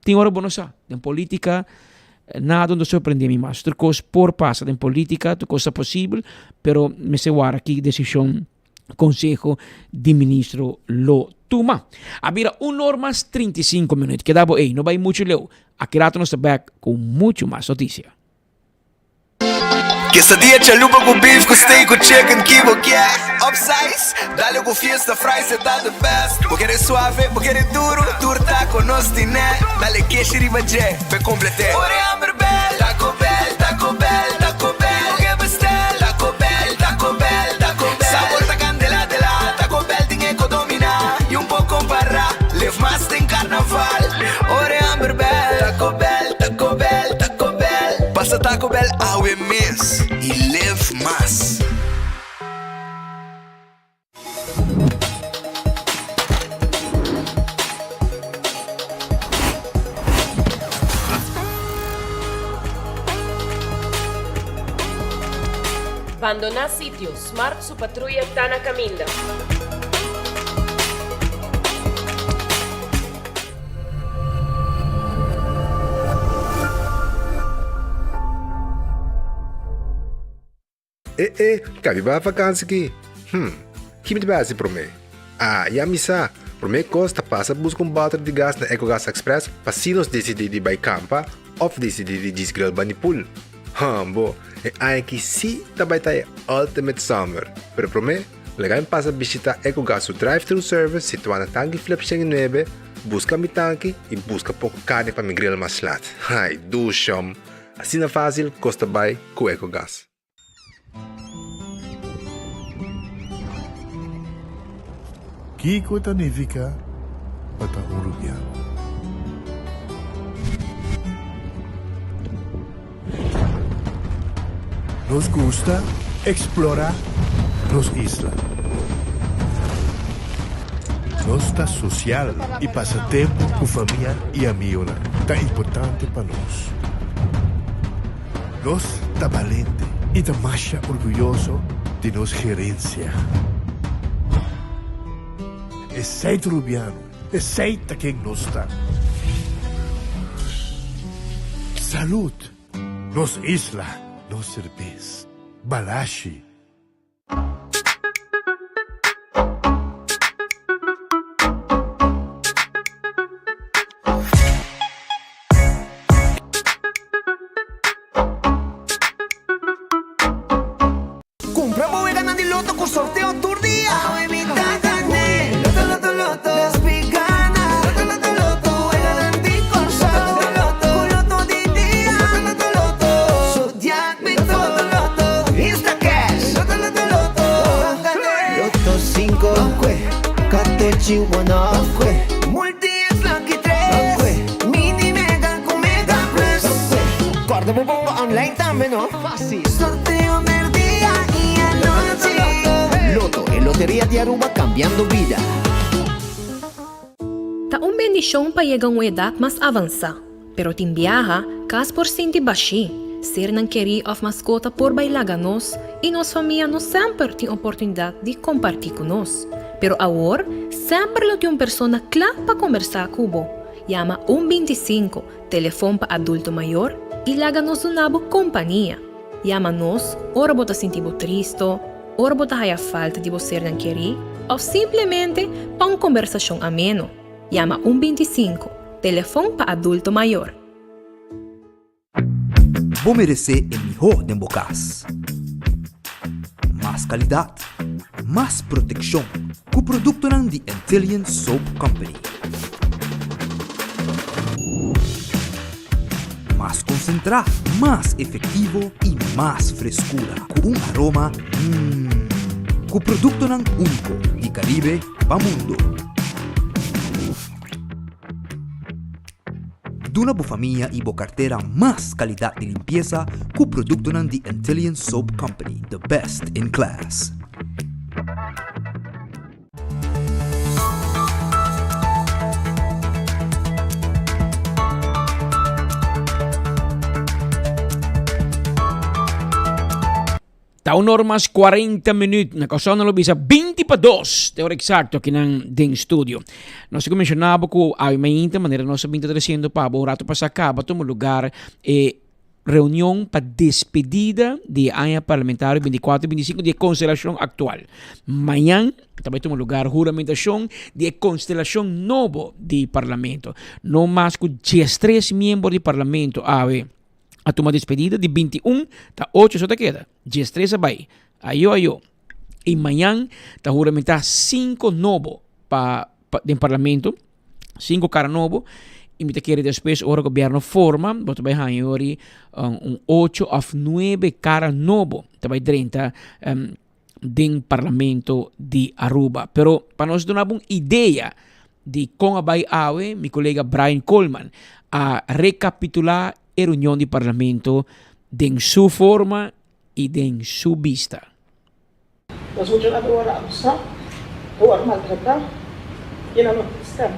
tin ora bo no sa, den polítika nada no ta sorprendé mi mas, tur kos por pasa den polítika, tur kos ta posibel, pero mester wara ki desishon Conseho di Ministro lo tuma. A bira un or mas 35 minuut. Keda bo ei, no bai mucho leu. Aki rato nos ta back cu mucho mas noticia. Quesadilla chalupa cu beef cu steak cu chicken ki bo kier Upsize, dale cu fiesta fries e ta the best Bo kere suave, bo kere duro, tur taco nos tine Dale keshi riba dje, p'e complete Ora e hamber bel, Taco Bell, Taco Bell, Taco Bell Bo ke bestel, Taco Bell, Taco Bell, Taco Bell Sabor ta candela de la, Taco Bell tin e co domina Y un por compara, live mas den carnaval Ora e hamber bel, Taco Bell, Taco Bell, Taco Bell Pasa Taco Bell awe mes y live mas. Bandoná sitio, Smart su patruya ta na kaminda. E e, ka mi bai vakansi ki? Hm, ki mi ta bai hasi promé? Ah, ya mi sa! Promé kos ta pasa buska un bòter di gas na Ecogas Express pa si nos disidí di bai kampa òf disidí di djis grill bani pool. Hambo, e aña aki sí ta bai ta e ultimate summer! Pero promé, laga mi pasa bishitá Ecogas su drive-thru service situá na Tanki Flip 109, buska mi tanki i buska poko karni pa mi grill mas lat. Ai, dushom! Asina fásil kos ta bai ku Ecogas. Kiko ta nifiká pa ta un rubiano? Nos gusta eksplorá nos isla. Nos ta sosial i pasa tempu ku famia i amigunan ta importante pa nos. Nos ta balente i ta masha orguyoso di nos gerensia. Esei ta Rubiano, esei ta ken nos ta. Salud! Nos isla, nos serbes. Balashi! Cumpra bo weganan di loto cu sorteo tur dia. Awe mi ta gane. Loto loto loto. Despi gana. Loto loto loto. Weganan di Corsou. Loto loto. Cu loto di dia. Loto loto loto. Zodiac Loto loto loto. Instacash. Loto loto loto. Loto cinco. Katochi wono. Multi es lucky tres. Mini mega cu mega plus. Corda bo bongo online tambe no. Facil. Sorteo merdia y anochi. Lotto, e loteria di Aruba cambiando bida. Ta un bendishon pa yega un edat mas avansá. Pero tin biaha, kas por sinti bashí, sernan kerí òf maskota por bai laga nos i nos famia no semper tin oportunidat di kompartí ku nos. Pero awor, semper lo tin un persona kla pa kombersá ku bo. Yama un 25, telefon pa adulto mayor, i laga nos duna bo kompania. Yama nos ora bo ta sinti bo tristo, ora bo ta haya falta di bo sernan kerí òf simplemente pa un kombersashon ameno. Yama un 25, telefon pa adulto mayor. Bo meresé e mihó den bo kas. Mas kalidat, mas protekshon ku produktonan di Antillian Soap Company. Mas konsentrá, mas efektivo i mas freskura ku un aroma mmm. Ku produktonan úniko di Karibe pa mundo. Duna bo famia i bo kartera mas kalidat di limpiesa ku produktonan di Antillian Soap Company, the best in class. Ta un or mas 40 minuut. Na Kòrsou nan lo bisa 20 pa 2. Te ora eksakto akinan den studio. Nos a menshoná bo ku awe mainta manera nos a bin ta tresiendo pa bo un rato pasá kaba tuma lugar e reunion pa despedida di e aña parlamentario 24 25 di e konstelashon aktual. Mañan ta bai tuma lugar huramentashon di e konstelashon nobo di parlamento. No mas ku 13 miembro di parlamento awe. A tuma despedida di 21 ta 8 so ta keda. 13 a bai. Ayo ayo. Y mañan ta huramenta 5 nobo pa, pa den parlamento. 5 cara nobo. Y mi ta kere despues ora gobierno forma, bo ta bai haña yori um, un 8 of 9 cara nobo ta bai drenta um, den parlamento di Aruba. Pero pa nos duna bo un idea di kon a bai awe, mi kolega Brian Coleman a rekapitulá e reunion di parlamento den su forma i den su bista. Nos muchanan ta wòrdu abusá, ta wòrdu maltratá i nan no tin stèm.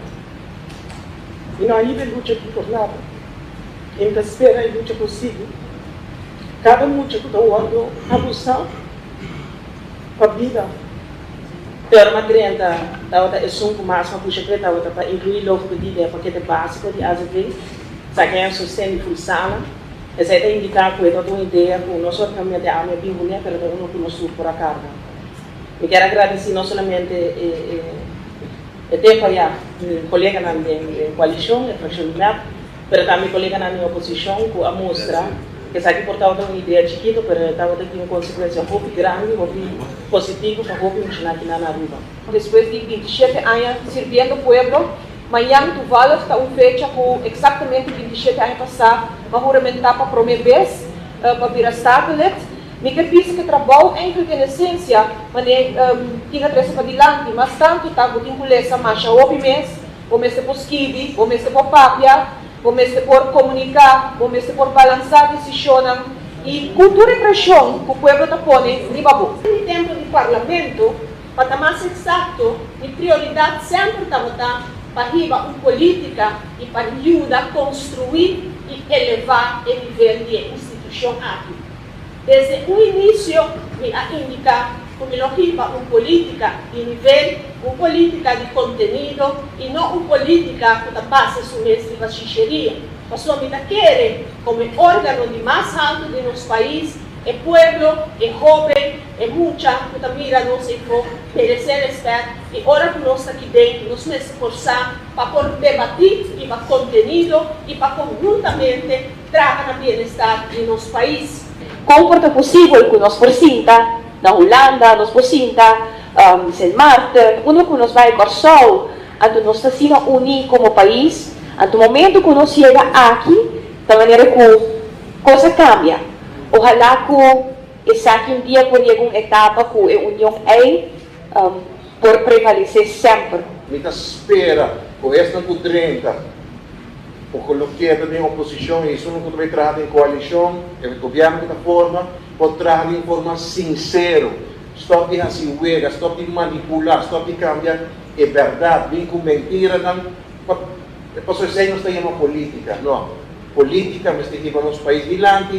Mi no a hiba e lucha aki por nada i mi ta spera e lucha por sigui. Kada mucha ku ta wòrdu abusá. Pa bida. Te ora m'a drenta tabata esun ku mas m'a pusha p'e tabata pa inkluí logopedie den e pakete básiko di azv. Esaki a sosten di ful sala. Esei ta indiká ku e tabata un idea ku no solamente ami a bin kuné pero ta uno ku nos tur por a karga. Mi kier a gradisí no solamente e e tempu ayá mi koleganan den koalishon, e frakshon di mep, pero tambe mi koleganan den oposishon ku a mustra ku esaki por tabata un idea chikito pero e tabata tin un konsekuensia hopi grandi, hopi positivo pa hopi muchanan aki na Aruba. Despues di bintishete aña sirbiendo pueblo, mañan toevallig ta un fecha ku eksaktamente bintishete aña pasá m'a huramentá pa promé bes pa bira Statenlid. Mi ke bisa ku e trabou enkelt en esensia manera tin a trese padilanti, mas tantu ta bo tin ku lesa masha hopi mes, bo mester por skibi, bo mester por papia, bo mester por komuniká, bo mester por balansá desishonnan i ku tur e preshon ku pueblo ta pone riba bo. Den mi tempu di parlamento, pa ta mas eksakto, mi prioridat semper tabata pa hiba un polítika i pa yuda konstruí i elevá e nivel di e institushon aki. Desde un inicio mi a indica cu mi lo hiba un politica di nivel, un politica di contenido y no un politica cu ta basa su mes riba shisheria. Pasobra mi ta kere como e organo di mas halto di nos pais, e pueblo, e hoben, e mucha cu ta mira nos eyfo merece respet y ora cu nos ta aki den nos mester por sa pa por debati riba contenido y pa conhuntamente Traha na bienestar di nos pais. Kon por ta posibel ku nos por sinta na Hulanda, nos por sinta Sint Maarten, unda ku nos bai Kòrsou, anto nos ta asina uní komo pais, anto momento ku nos yega aki ta manera ku kos a kambia. Ohalá ku esaki un dia por yega un etapa ku e union ei por prevalesé semper. Mi ta spera ku esnan ku drenta Ku lo keda den oposishon i esun ku ta bai traha den koalishon, e gobièrnu ku ta forma, por traha den forma sinsero. Stòp di hasi wega, stòp di manipulá, stòp di kambia e bèrdat, bin ku mentiranan, pa pasobra esei nos ta yama polítika. No, polítika mester hiba nos pais dilanti,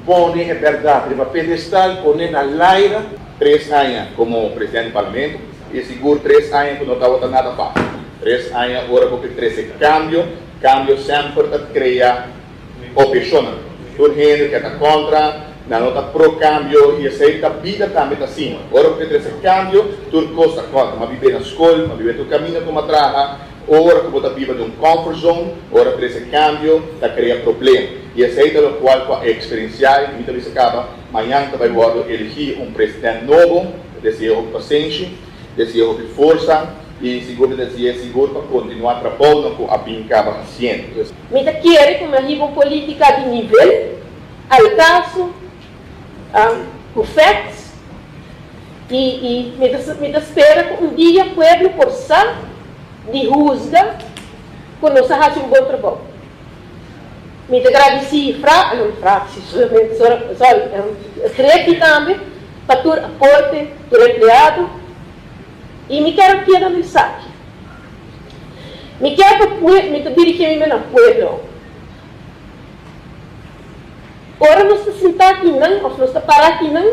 pone e bèrdat riba pedestal, pone na laira. Tres aña komo presidente di parlamento i sigur tres aña ku no tabata nada fásil. Tres aña ora bo ke trese kambio, kambio semper ta krea obheshonnan. Tur hende ke ta kontra, nan no ta pro kambio i esei ta bida tambe ta asina. Ora bo ke trese kambio, tur kos ta kontra. M'a bib'é na skol, m'a bib'é tur kaminda ku m'a traha. Ora ku bo ta biba den un comfort zone, ora trese kambio ta krea problema. I esei ta lokual ku a eksperensiá i mi ta bisa kaba, mañan ta bai wòrdu eligí un president nobo, ta dese'é hopi pasenshi, dese'é hopi forsa i sigur ta dese'é sigur pa kontinuá trabounan ku a bin kaba hasiendo. Mi ta kere ku mi a hiba un politica di nivel, al caso, cu facts, y y mi ta mi ta spera cu un dia pueblo por sa di huzga cu nos a haci un bon trabou. Mi ta gradici fra, no fractie solamente, sorry, Grefi tambe pa tur aporte, tur empleado, y mi kier a keda na esaki. Mi kier pa pue, mi ta dirigi mi na pueblo. Ora nos ta sintá akinan òf nos ta pará akinan,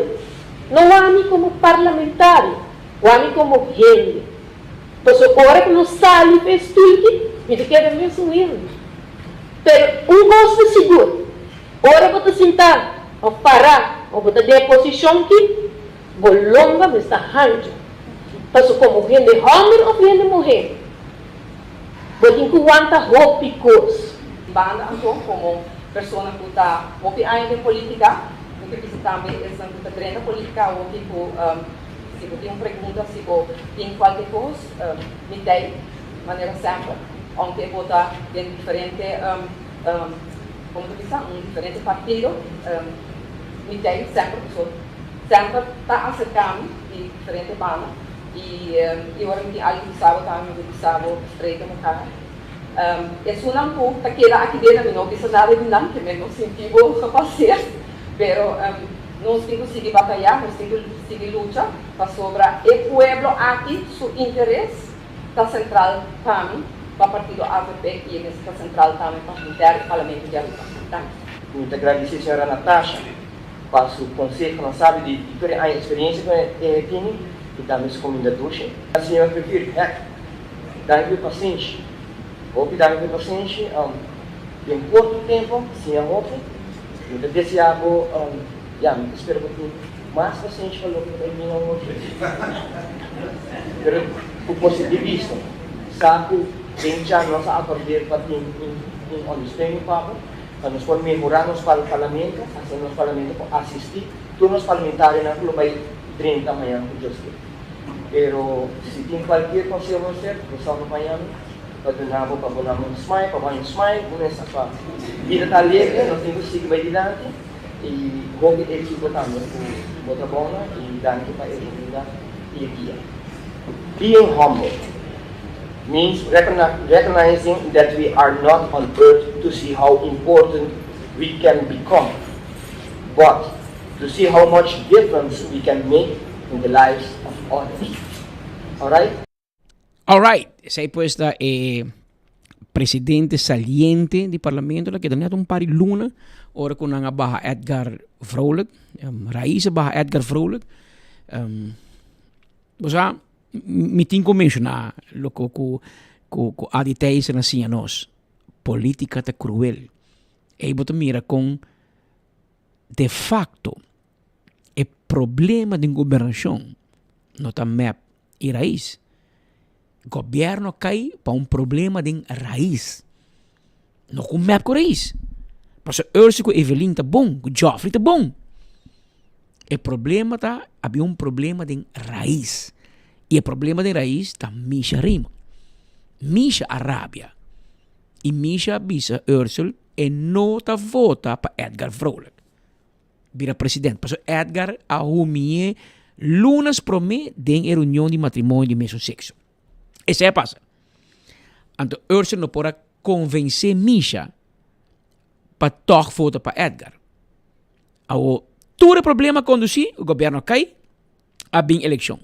no wak mi komo parlamentario, wak mi komo hende. Pasobra ora ku nos sali pa e stulki, mi ta keda mesun hende. Pero un kos ta sigur, ora bo ta sintá òf pará òf bo ta den e posishon aki, bo lomba mester hanchu. Pasobra komo hende hòmber òf hende muhé, Bo tin ku wanta hopi kos. Banda anto komo persona ku ta hopi aña den politika, mi ke bisa tambe esnan ku ta drenta politika awoki ku si bo tin un pregunta, si bo tin kualke kos, mi tei manera semper, ounke bo ta den diferente komo ta bisa un diferente partido, mi tei semper pasobra semper ta aserka mi di diferente banda. I i ora mi tin algu bisa bo tambe mi por bisa bo straight den bo kara. Esunnan ku ta keda aki den mi no bisa nada di nan, ke mi no sinti bo gepaseer, pero nos tin ku sigui batayá, nos tin ku sigui lucha pasobra e pueblo aki su interes ta sentral pa mi, pa partido avp i e mester ta sentral tambe pa henter e Parlamento di Aruba. Danki. Mi ta gradisí señora Natasha. pa su consehonan sabi di tur e aña experiencia cu e tini y tambe su cuminda dushi. Señor Griffier, hek, danki pa e pasenshi. Hopi danki pa e pasenshi. Den corto tempo siña hopi. Mi ta desea bo, ya, mi ta spera bo tin mas pasenshi pa loke ta bay bini awoki. Pero cu positivismo, sa cu den cha nos a acorder pa tin un ondersteuning pa bo. Pa nos por mehorá nos parlamento, asina nos parlamento por asistí tur nos parlamentarionan ku lo bai drenta mañan ku Dios ke. Pero si tin kualkier konseho bo mester, bo sa unda paña mi pa duna bo pa bo nan un smile, pa bo haña un smile, bo mester pa bida ta alegre, nos tin ku sigui bai dilanti i hopi éksito tambe ku bo trabounan i danki pa e kuminda i e guia. Being humble. Means recognizing that we are not on earth to see how important we can become, but to see how much difference we can make in the lives of others. Alright? Alright, esei pues ta e presidente saliente di parlamento, la keda net un par di luna ora ku nan a baha Edgar Vrolijk, um, Raiz a baha Edgar Vrolijk. Um, bo sa, Mi tin ku menshoná loko ku ku ku Adi Thijssen a siña nos. Polítika ta kruel. Ei bo ta mira kon de fakto e problema den gobernashon no ta mep i rais. Gobièrnu a kai pa un problema den rais. No ku mep ku rais. Pasobra Ursi ku Evelyn ta bon, ku Geoffrey ta bon. E problema ta, habia un problema den rais. I e problema den rais ta Misha Raymond. Misha a rabia. I Misha a bisa Ursel e no ta vota pa Edgar Vrolijk bira president. Pasobra Edgar a humi'é lunas promé den e reunion di matrimonio di mesun sekso. Esei a pasa. Anto Ursel no por a konvensé Misha pa tòg vota pa Edgar. Awo tur e problema kondusí, gobièrnu a kai, a bin elekshon.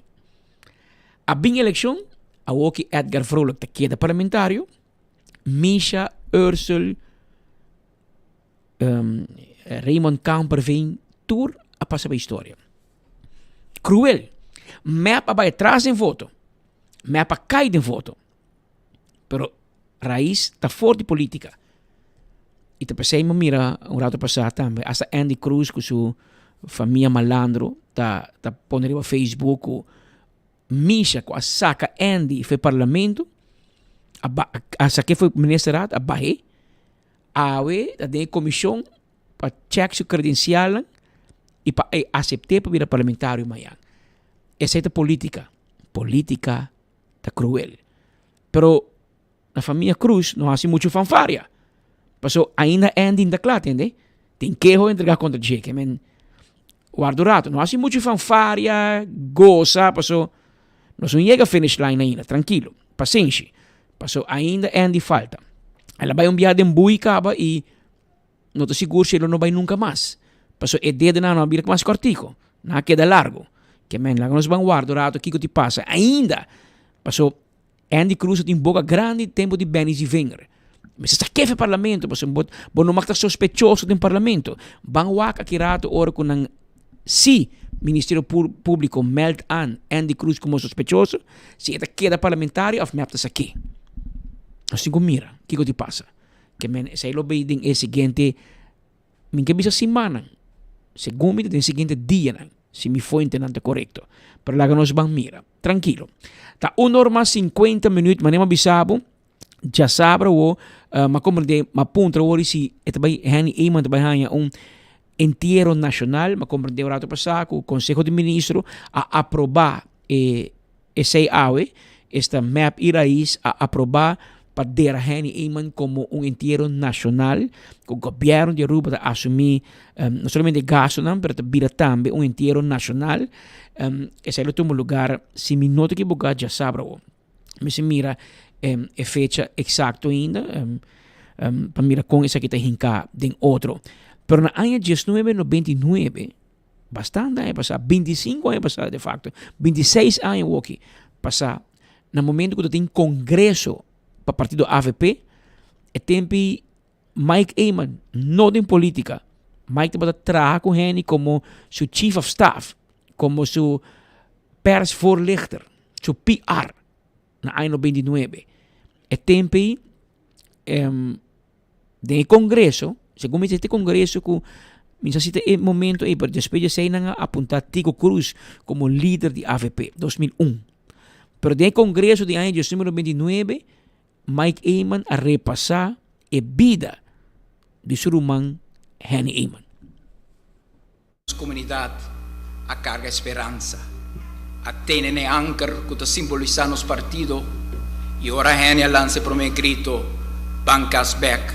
A bin elekshon, awo ki Edgar Vrolijk ta keda parlamentario, Misha, Ursel, um, Raymond Kamperveen, tur a pasa pa historia. Cruel. Mep a bai atras den voto. Mep a kai den voto. Pero Raiz ta for di politica. Y ta pesey mi mira un rato pasá tambe hasta Andy Cruz cu su famia malandro ta ta pone riba Facebook cu Misha cu a saca Andy for parlamento a ba a saque for ministerraad a bahe awe ta den e comision pa check su credencialnan y pa e acepte pa bira parlamentario mañan. Esey ta politica. Politica ta cruel. Pero na famia Cruz no hasi mucho fanfaria. Paso ainda Andy ta kla, tende? Tin keho entrega kontra dje, ke men warda un rato. No hasi mucho fanfaria, goza, paso nos no yega finish line ainda. Trankilo, pasenshi. Paso ainda Andy falta. El a bai un biaha den bui kaba i No ta sigur si e lo no bai nunka mas. Paso e dedenan no a bira mas kòrtiku, nan a keda largu. Ke men laga nos ban warda un ratu kiko ti pasa ainda. Paso Andy Cruz a tin boka grandi tempu di Benny Zievinger. Mester sa kefe parlamento paso bo bo no mag ta sospechoso den parlamento. Ban wak aki ratu ora ku nan si Ministerio Públiko meld aan Andy Cruz komo sospechoso, si e ta keda parlamentario òf mep ta sak'é. Nos tin ku mira kiko ti pasa. Ke men esei lo bei den e siguiente, mi ke bisa simannan, segun mi ta den siguiente dianan, si mi fuentenan ta korekto. Pero laga nos ban mira. Trankilo. Ta un or mas sinkuenta minüt, manera mi a bisa bo, djasabra awo, mi a komprendé, mi a puntra awor si e ta bai, Henny Eman ta bai haña un entiero nashonal, mi a komprendé un rato pasá ku Konseho di Ministro a aprobá e Esei awe, esta mep i Raiz a aprobá pa dera Henny Eman komo un entiero nashonal ku gobièrnu di Aruba ta asumí no solamente e gastunan pero ta bira tambe un entiero nashonal. Esei lo tuma lugar, si mi no ta ekiboká, djasabra awo. Mester mira e fecha eksakto ainda pa mira kon esaki ta hinká den otro. Pero na aña diesnuebe nobenta i nuebe, Bastante aña pasá, bintisinko aña pasá de facto, bintiseis aña woki pasá, na momento ku ta tin kongreso pa partido avp, e tempi Mike Eman no den politika. Mike tabata traha ku Henny komo su chief of staff, komo su persvoorlichter, su PR na aña 99. E tempo ei, um, den e congreso, segun mi este congreso ku mi sa si ta e momento ei, pero despues di esei nan a apunta Tico Cruz komo lider di avp, 2001. Pero den e congreso di aña 1999, Mike Eman a repasá e bida di su ruman Henny Eman. Nos comunidad a carga e speransa, a tene n'e anker cu ta simbolisa nos partido y ora Henny a lansa e prome grito Ban cas bek,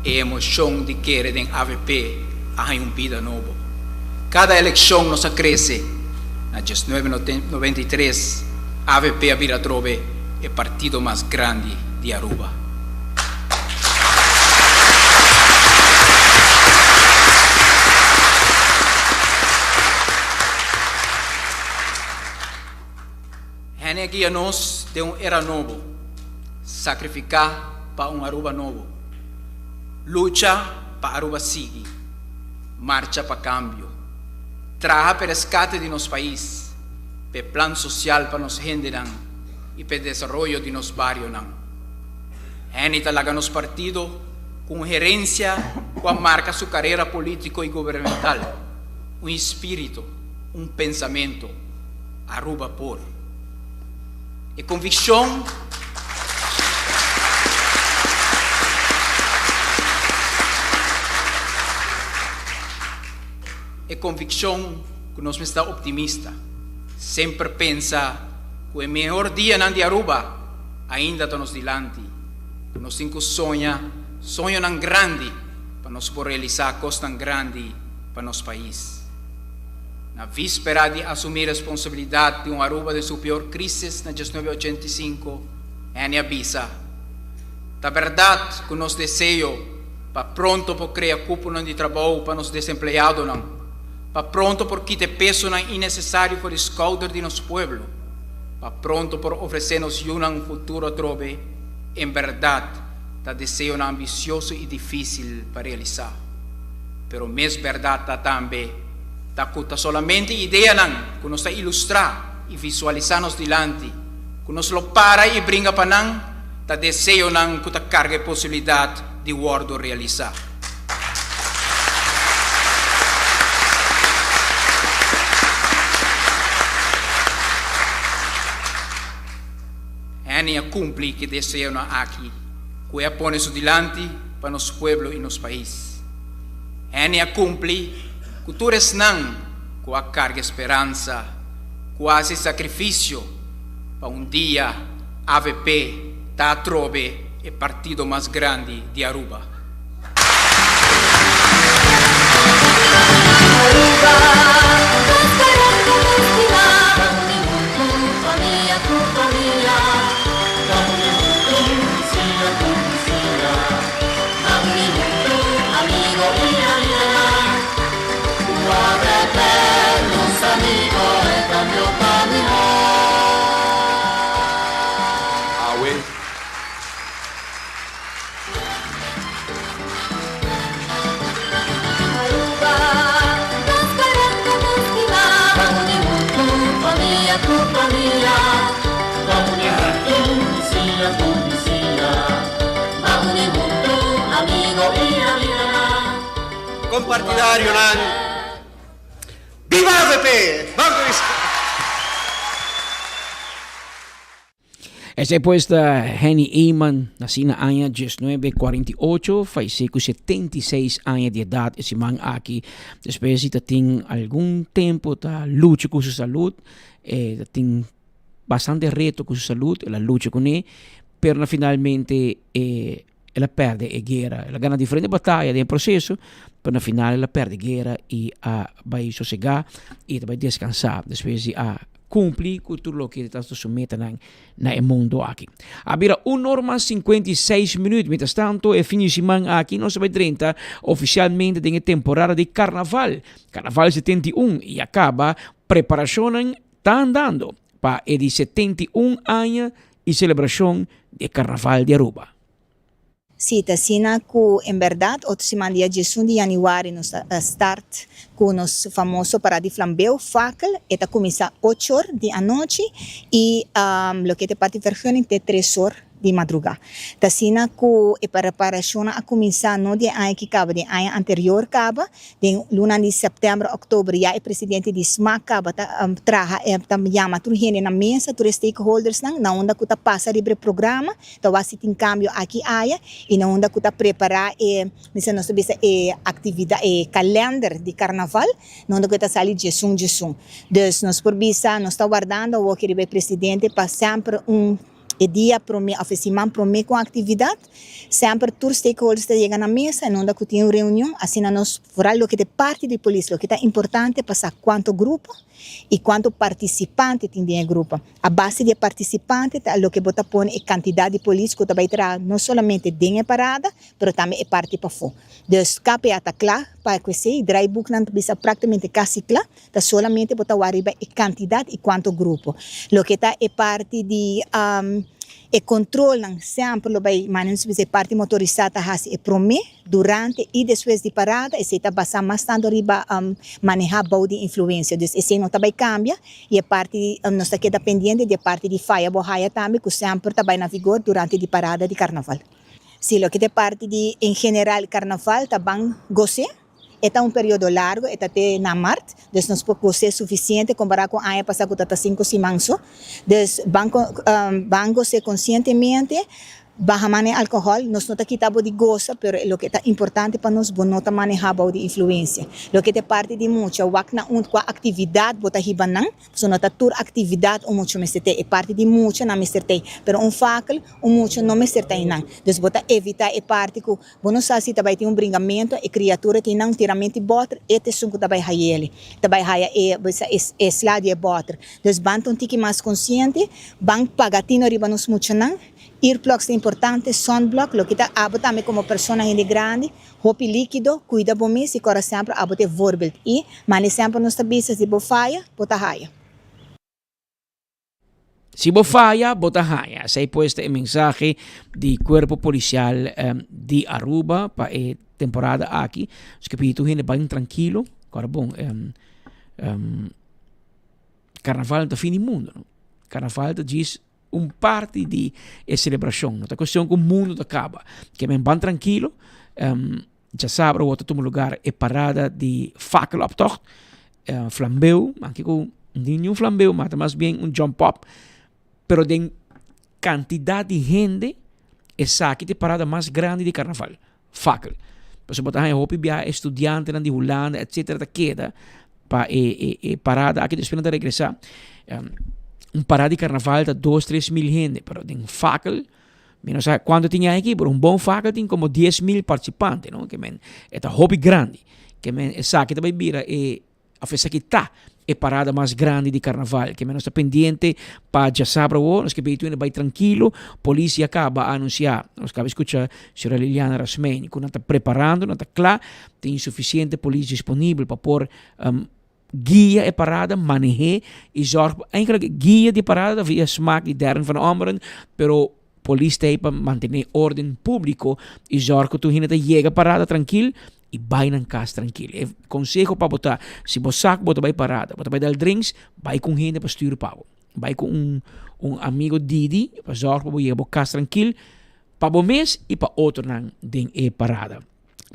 e emocion di kere den avp a haña un bida nobo. Cada eleccion nos a crece, na diesnuebe noventa i tres avp a bira atrobe e partido mas grandi di Aruba. Henny a guia nos den un era nobo, sacrifica pa un Aruba nobo, lucha pa Aruba sigui, marcha pa cambio, traha p'e rescate di nos pais, p'e plan social pa nos hendenan y p'e desaroyo di nos barionan. Henny ta laga nos partido cu un herencia cu a marca su carera politico y gubernamental, un espirito, un pensamento, Aruba por. E conviccion. E conviccion cu nos mester ta optimista, semper pensa cu e mehor dianan di Aruba ainda ta nos dilanti, cu nos tin cu soña soñonan grandi pa nos por realisa cosnan grandi pa nos pais. Na víspera di asumí responsabilidat di un Aruba den su peor crisis na diesnuebe ochenta i sinku, Henny a bisa, Ta bèrdat ku nos deseo pa pronto por krea kuponan di trabou pa nos desempleadonan, pa pronto por kita e pesonan innesesario for di skouder di nos pueblo, pa pronto por ofresé nos yunan un futuro atrobe, en bèrdat ta deseonan ambisioso i difísil pa realisá. Pero mes bèrdat ta tambe ta ku ta solamente ideanan ku nos ta ilustrá i visualisá nos dilanti, ku nos lo para i bringa pa nan, ta deseonan ku ta karga e posibilidat di wòrdu realisá. Henny a kumpli ku e deseonan aki ku e a pone su dilanti pa nos pueblo i nos pais. Henny a kumpli ku tur esnan ku a karga e speransa, ku a hasi sakrifisio pa un dia avp ta atrobe e partido mas grandi di Aruba. Awe. Compartidarionan, Biba avp! Banco di Esei pues ta Henny Eman, nací na aña 1948, fallecí cu 76 aña di edad e siman aki. Despues di ta tin algun tempo ta lucha cu su salud, e ta tin bastante reto cu su salud, el a lucha cune, pero na finalmente e el a perde e guera. El a gana diferente bataya den e proceso, pero na final el a perde guera y a bay sosega y ta bay descansa despues di a cumpli cu tur loke ta su metanan na e mundo aki. A bira un or mas 56 minuut. Mientras tanto, e fin di siman aki nos ta bay drenta oficialmente den e temporada di Carnaval. Carnaval 71 y a caba preparacionnan ta andando pa e di 71 aña y celebracion di e Carnaval di Aruba. Si, ta asina ku en bèrdat otro siman dia diesun di yanüari nos ta start ku nos famoso parada di flambeu, fakkel. E ta kuminsá ocho or di anochi i loke ta e parti vergunning te tres or di madrugá. Ta asina ku e preparashonnan a kuminsá no di e aña aki kaba, di e aña anterior kaba. Den lunan di sèptèmber, òktober ya e presidente di smac kaba ta traha, ta yama tur hende na mesa, tur e stakeholdersnan, na unda ku ta pasa riba e programa. Ta wak si tin kambio aki aya i na unda ku ta prepará e, mester nos ta bisa e aktividat, e kalènder di karnaval, na unda ku e ta sali djesun djesun. Dus nos por bisa nos ta wardando awoki riba e presidente pa semper un e dia promé òf e siman promé ku un aktividat, semper tur stakeholders ta yega na mesa na unda ku tin un reunion, asina nos foral loke ta e parti di polis, loke ta importante pa sa kuantu grupo i kuantu partisipante tin den e grupo. A base di e partisipante ta loke bo ta pone e kantidat di polis ku ta bai traha no solamente den e parada, pero tambe e parti pafó. Dus KPA ta kla pa ku esei, draaiboeknan ta bisa praktikamente kasi kla, ta solamente bo ta wak riba e kantidat i kuantu grupo. Loke ta e parti di e kontrolnan semper lo bai, manera nos bisa e parti motorisá ta hasi e promé. Durante i despues di parada esei ta basá mas tantu riba manehá bou di influensia. Dus esei no ta bai kambia i e parti nos ta keda pendiente di e parti di faya bo haya tambe ku semper ta bai na vigor durante di parada di karnaval. Si loke ta e parti di en general karnaval ta ban gos'é, e ta un periodo largu, e ta te na mart, dus nos por gos'é sufisiente kompará ku aña pasá ku ta ta sinku siman so. Dus ban ban gos'é konsientemente. Baha mane alcohol, nos no ta kita bo di gosa, pero e loke ta importante pa nos, bo no ta maneha bou di influencia. Loke ta e parti di mucha, wak na un cua actividad bo ta hiba nan, pasobra no ta tur actividad un mucha mester tei. E parti di mucha nan mester tei, pero un fakel un mucha no mester ta einan. Dus bo ta evita e parti cu bo no sa si ta bay tin un bringamento, e criatura tin nan un tiramento di boter, e ta esun cu ta bay hayele, ta bay haya e e sla di e boter. Dus ban ta un tiki mas consciente, ban paga tino riba nos muchanan. Earplugs ta importante, sunblock, loke ta abo tambe como persona hende grandi, hopi likido, cuida bo mes y cora semper abo ta e voorbeeld y mane semper nos ta bisa si bo faya, bo ta haya. Si bo faya, bo ta haya. Esey pues ta e mensahe di Cuerpo Policial di Aruba pa e temporada aki. Nos ke pidi tur hende bai trankilo. Cora bon, Carnaval no ta fin di mundo, no. Carnaval ta djis un parti di e celebracion. No ta cuestion cu mundo ta caba. Ke men ban trankilo. Um, djasabra wou ta tuma lugar e parada di fakkeloptocht. Uh, flambeu, anke cu ni un flambeu, maar ta mas bien un jump up. Pero den cantidad di hende, esaki ta e parada mas grandi di carnaval. Fakkel. Pasobra bo ta haña hopi biaha e studiantenan di Hulanda etcetera ta keda pa e e e parada aki despues nan ta regresa. Un parada di karnaval ta dos tres mil hende pero den fakkel mi no sa kuantu tin aki pero un bon fakkel tin komo dies mil partisipante no ke men e ta hopi grandi ke men esaki ta bai bira e Of esaki ta e parada mas grandi di karnaval. Ke menos ta pendiente pa djasabra awor. Nos ke pidi tur hende bai trankilo. Polis ya kaba a anunsiá. Nos kaba skucha señora Liliana Rasmijn ku nan ta preparando, nan ta kla. Tin sufisiente polis disponibel pa por guia e parada, maneh'é i zòrg pa eigenlijk guia di e parada ta via smak di Darren van Ommeren, pero polis ta ei pa mantené órden públiko i zòrg ku tur hende ta yega parada trankil. I bai nan kas trankil. E konseho pa bo ta, si bo sa ku bo ta bai parada, bo ta bai dal drinks, bai ku un hende pa stuur pa bo. Bai ku un un amigo didi pa zòrg pa bo yega bo kas trankil, pa bo mes i pa otronan den e parada.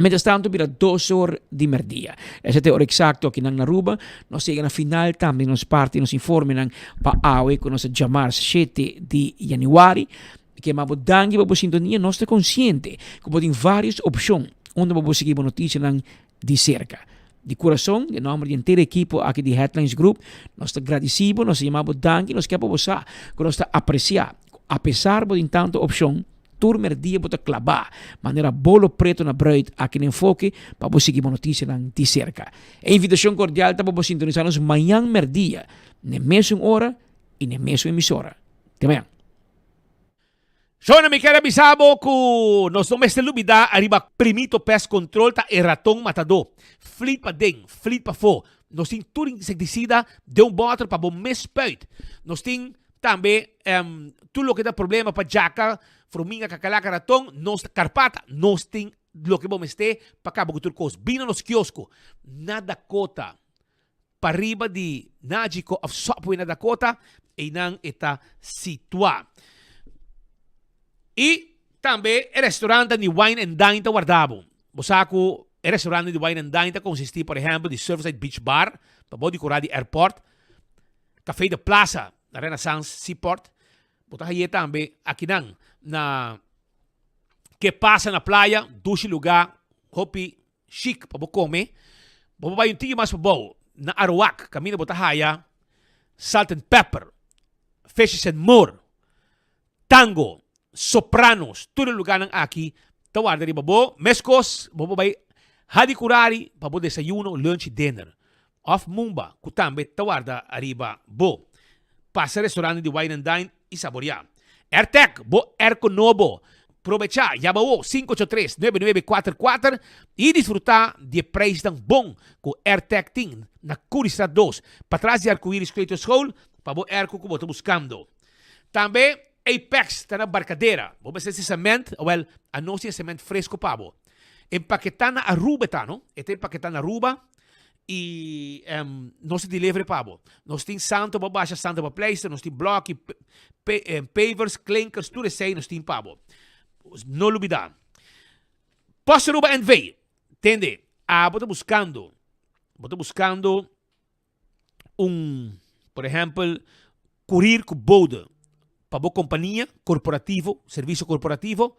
Mientras tanto bira dos or di merdia. Esei ta e ora eksakto aki nan na Aruba. Nos yega na final tambe di nos parti, nos informenan pa awe ku nos ta djamars shete di yanüari. Mi ke maba bo danki pa bo sintonia. Nos ta konsiente ku bo tin vários opshon unda bo por sigui bo notisianan di serka. Di kurason, den nòmber di henter ekipo aki di Headlines Group, nos ta gradisí bo, nos ta yama bo danki, nos ke pa bo sa ku nos ta apresiá ku apesar bo tin tantu opshon, tur merdia bo ta klabá manera bolo preto na bruid aki na Enfoke pa bo sigui bo notisianan di serka. E invitashon kordial ta pa bo sintonisá nos mañan merdia n'e mesun ora i n'e mesun emisora. Te mañan. Shona mi kier a bisa bo ku nos no mester lubida ariba Primito Pest Control ta e raton matadó. Flit paden, flit pafó. Nos tin tur insektisida den un bòter pa bo mes spuit. Nos tin. Tambe tur loke ta problema pa djaka, fruminga, kakalaka, raton, nos ta karpata, nos tin loke bo mester pa kaba ku tur kos. Bin na nos kiosko na Dakota, pariba di Nagico of Subway na Dakota, einan e ta situá. I tambe e restaurantnan di Wine and Dine ta warda bo. Bo sa ku e restaurantnan di Wine and Dine ta konsistí por ehèmpel di Surfside Beach Bar, pabou di kura di airport, Café de Plaza na Renaissance Seaport. Bo ta haye tambe akinan na Ke Pasa na Playa, dushi lugá, hopi chic pa bo kome. Bo por bai un tiki mas pabou na Aruac, kaminda bo ta haya Salt and Pepper, Fishes and More. Tango, Sopranos, tur e lugarnan aki ta warda riba bo. Meskos bo por bai Hadi Kurari pa bo desayuno, lunch i dinner. Of Mumba ku tambe ta warda ariba bo. Pasa restaurante di Wine and Dine i saboreá. Airtec, bo airco nobo. Probechá, yama awo 583 9944 i disfrutá di e prijsnan bon ku Airtec tin na Curiestraat 2, patras di Arcoiris Kleuterschool pa bo airco ku bo ta buskando. Tambe Apex ta na Barcadera. Bo mester si cement, awel anos tin e cement fresco pa bo. Empaketá na Aruba e ta no, e ta empaketá na Aruba y nos ta deliver pa bo. Nos tin santo pa basha, santo pa pleister, nos tin bloki, pavers, klinkers, tur esei nos tin pa bo. No lubida. Post Aruba NV. Tende, abo ta buscando, bo ta buscando un, por ehempel, kurir ku bode pa bo kompania korporativo, servisio korporativo,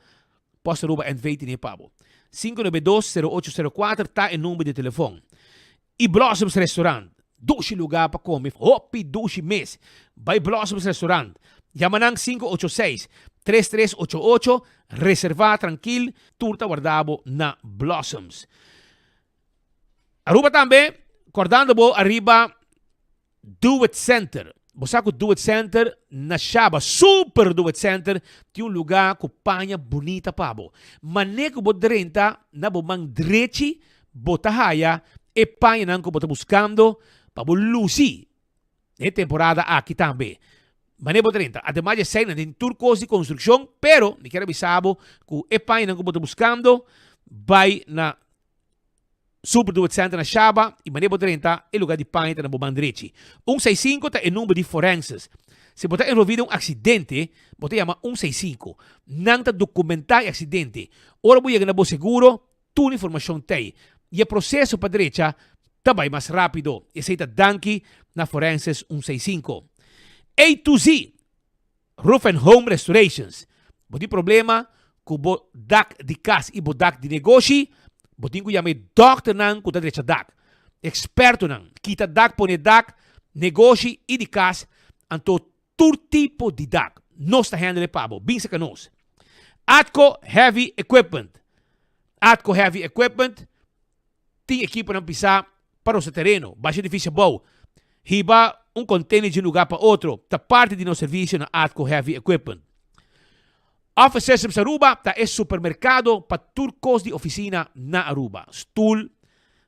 Post Aruba NV tene pa bo. 592-0804 ta e number di telefon. I Blossoms Restaurant, dushi lugá pa kome, hopi dushi mes. Bai Blossoms Restaurant, yama nan 586-3388, reservá trankil, tur ta warda bo na Blossoms. Aruba tambe, kordando bo ariba Do It Center. Bo sa ku Do It Center na Shaba, Super Do It Center, tin un lugá ku paña bunita pa bo. Mané ku bo drenta na bo man drechi, bo ta haya e pañanan ku bo ta buskando pa bo lusi den e temporada aki tambe. Mané bo drenta. Ademas di esei nan tin tur kos di konstrukshon, pero mi kier a bisa bo ku e pañanan ku bo ta buskando bai na Super Do It Center na Shaba y manera bo drenta e lugar di paña ta na bo man drechi. Un seis sinku ta e number di forenses. Si bo ta envolvi den un accidente, bo ta yama un seis sinku. Nan ta documenta e accidente. Ora bo yega na bo seguro, tur informacion t'ey. Y e proceso pa drecha ta bay mas rapido. Esey ta danki na Forenses un seis sinku. A to Z! Roof and Home Restorations, Bo tin problema ku bo dak di kas i bo dak di negoshi? Bo tin ku yama e dòkternan ku ta drecha dak, ekspertonan, kita dak, pone dak, negoshi i di kas, anto tur tipo di dak. Nos ta handle pa bo. Bin saka nos. Atco Heavy Equipment, Atco Heavy Equipment Tin ekiponan pisá pa rosa tereno, basha edifisio abou, hiba un container di un lugar pa otro, ta parti di nos servisio na Atco Heavy Equipment. Office Systems Aruba ta e supermercado pa tur cos di oficina na Aruba, stoel,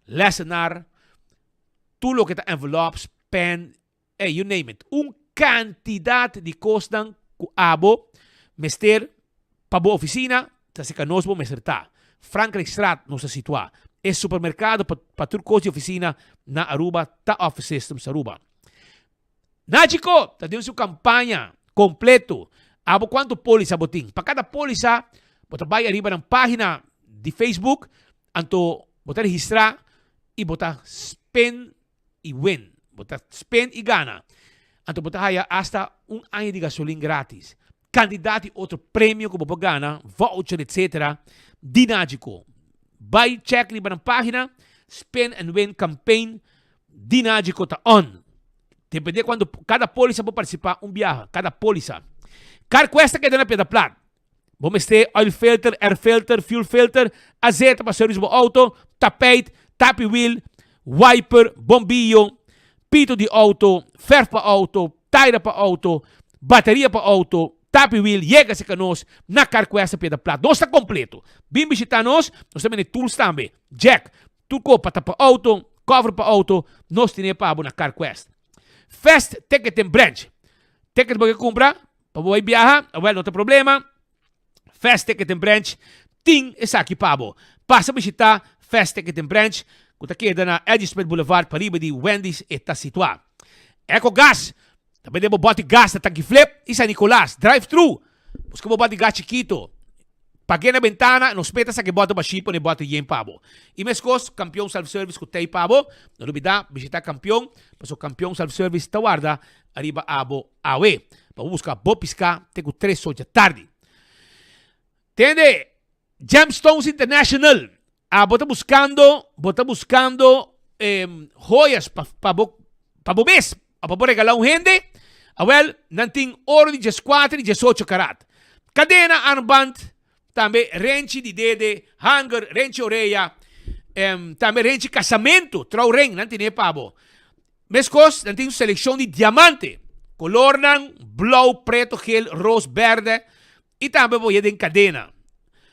lessenaar, tur loke ta envelops, pen, Ey, you name it. Un cantidad di cosnan cu abo mester pa bo oficina ta cerca nos bo mester ta. Frankrijkstraat nos ta situa. E supermercado pa pa tur cos di oficina na Aruba ta Office Systems Aruba. Nachico ta den su campaña completo. Abo cuanto polisa bo tin? Pa cada polisa bo ta bay ariba nan pagina di Facebook anto bo ta registra y bo ta spend i win. Bo ta spend i gana. Anto bo ta haya hasta un aña di gasolin gratis. Kantidat di otro premio ku bo por gana, voucher etc. Di Nagico. Bai check riba nan pagina, Spend and Win Campaign di Nagico ta on. Depende kuantu kada polisa por partisipa un biaha, kada polisa. Carquest ta keda na Piedra Plat. Bo mester oil filter, air filter, fuel filter, azeta pa service bo auto, tapijt, tapi wiel, wiper, bombillo, pito di auto, verf pa auto, taira pa auto, bateria pa auto, tapi wiel, yega cerca nos na Carquest Piedra Plat. Nos ta completo. Bin bishita nos, nos ta bende tools tambe, jack, tur cos pa tapa auto, cover pa auto, nos tene pa bo na Carquest. Fast Ticketing Branch. Ticket bo ke kumpra pa bo bai biaha? Awel, no ta problema. Fast Ticket and Branch tin esaki pa bo. Pasa bishita Fast Ticket and Branch ku ta keda na Eddie Smith Boulevard pariba di Wendy's e ta situá. Ecogas ta bende bo bòti gas na Tanki Flip i San Nicolas. Drive thru. Buska bo bòti gas chikito. Pag'é na bentana, nos meta sa ke bòti bashí pone bòti yen pa bo. I meskos Kampion Self Service ku t'ei pa bo. No lubidá bishitá Kampion, pasobra Kampion Self Service ta warda ariba abo awe. Pa bo buska bo piská te ku tres or dja tardi. Tende, Gemstones International, abo ta buskando, bo ta buskando joyas pa pa bo pa bo mes o pa bo regalá un hende? Awèl, nan tin oro di dieskuater i diesocho karat. Kadena, armband, tambe renchi di dede, hanger, renchi orea, tambe renchi kasamentu, trouwring, nan tine pa bo. Meskos, nan tin un selekshon di diamante, kolornan blou, preto, gel, ros, bèrdè i tambe bo ye den kadena.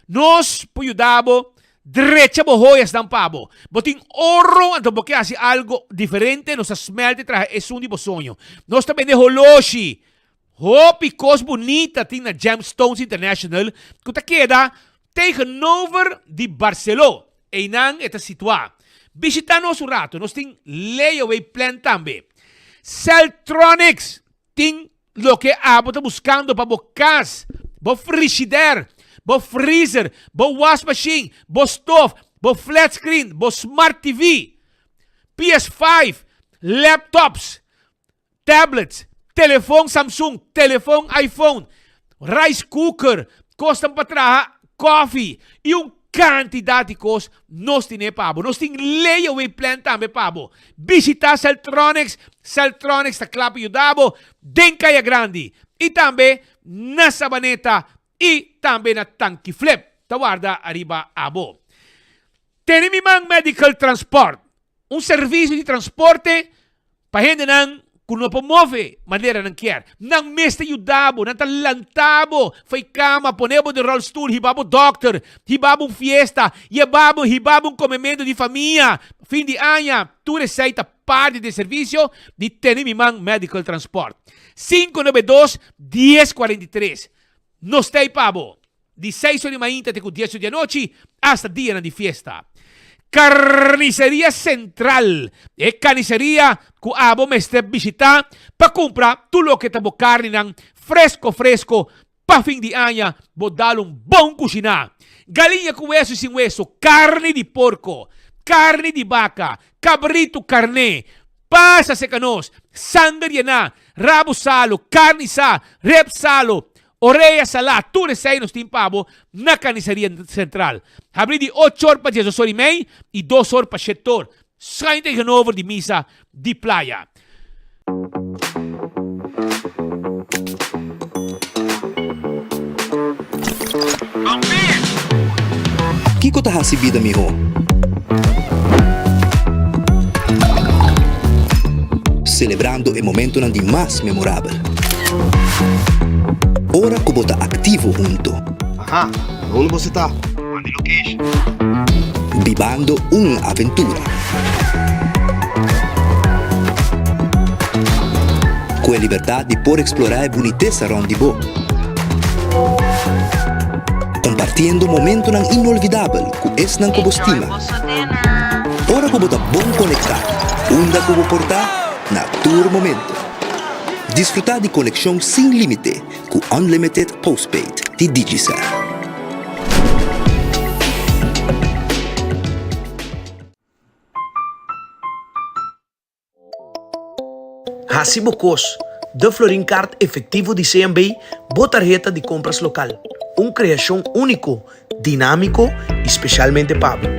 Nos por yuda bo drecha bo hoyasnan pa bo. Bo tin oro anto bo ke hasi algo diferente, nos ta smèlt i traha esun di bo soño. Nos ta bende holoshi. Hopi kos bunita tin na Gemstones International ku ta keda tegenover di Barceló. Einan e ta situá. Bishitá nos un rato, nos tin layaway plan tambe. Celtronics tin loke abo ta buskando pa bo kas, bo frishider, bo freezer, bo wasmachine, bo stof, bo flat screen, bo smart TV, PS5, laptops, tablets, telefon Samsung, telefon iPhone, rice cooker, kosnan pa traha koffie i un kantidat di kos nos tine pa bo. Nos tin layaway plan tambe pa bo. Bishita Celtronics, Celtronics ta kla pa yuda bo den Kaya Grandi i tambe na Sabaneta i tambe na Tanki Flip ta warda ariba abo. Tene mi man Medical Transport, un servisio di transporte Pa hendenan ku no por move manera nan kier, nan mes ta yuda bo, nan ta lanta bo for e kama, pone bo den rolstoel, hiba bo dòkter, hiba bo un fiesta, yeba bo, hiba bo un komementu di famia, fin di aña, tur esei ta parti di e servisio di Tene Mi Man Medical Transport. 592 1043 Nos ta ei pa bo. Di seis or di mainta te ku dies or di anochi, asta dianan di fiesta. Carniceria Central, e carniceria ku abo mester bishita pa kumpra tur loke ta bo carninan fresco fresco pa fin di aña bo dal un bon kushiná. Galiña ku weso i sin weso, carni di porko, carni di baka, kabritu karné, pasa serka nos, sanger yená, rabu salu, carni sa, rep salu, Orea salá, tur esei nos tin pa bo na Carniceria Central. Habrí di ocho or pa diesdos or i mei i dos or pa shete or, schuin tegenover di misa di Playa. Kiko ta hasi bida mihó? Selebrando e momentonan di mas memorabel. Ora ku bo ta aktivo hunto. Aha, na unda boso ta? Manda e location. Bibando un aventura. Ku e libertat di por eksplorá e bunitesa rònt di bo. Kompartiendo momentonan inolvidabel ku esnan ku bo stima. Ora ku bo ta bon konektá, unda ku bo por ta, na tur momento. Disfrutá di konekshon sin límite ku Unlimited Postpaid di Digicel. Hasi bo kos, De Florin Card Efectivo di CMB, bo tarheta di kompras lokal. Un kreashon úniko, dinámiko i spesialmente pa bo.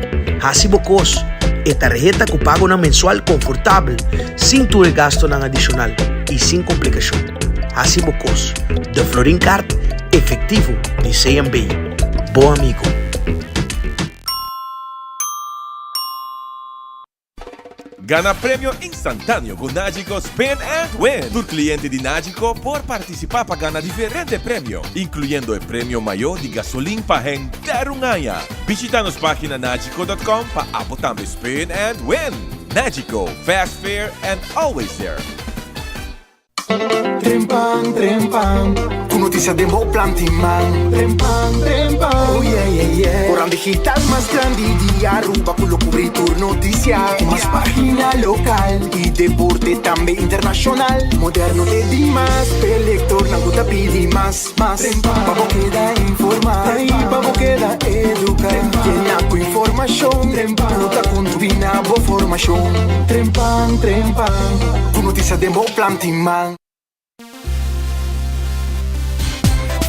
Hasi bo kos, e tarheta ku pagonan mensual konfortabel, sin tur e gastonan adishonal i sin komplikashon. Hasi bo kos, De Florin Card Efectivo di CMB, bo amigo. Gana premio instantáneo ku Nagico Spin and Win! Tur kliente di Nagico por partisipá pa gana diferente premio, inkluyendo e premio mayó di gasolin pa henter un aña. Bishita nos página nagico dot com pa abo tambe spin and win! Nagico, fast, fair and always there! Trempan. Trempan, trempan. Ku notisia den bo plant'i man. Trempan, trempan. Oh yeah, yeah, yeah. Koran digital mas grandi di Aruba ku lo kubri tur notisia. Ku mas pagina lokal i deporte tambe internashonal. Moderno te dimas, p'e lektornan ku ta pidi mas, mas. Pa bo keda informá i pa bo keda eduká. Yena ku informashon ku ta kontribuí na bo formashon. Trempan, trempan. Ku notisia den bo plant'i man.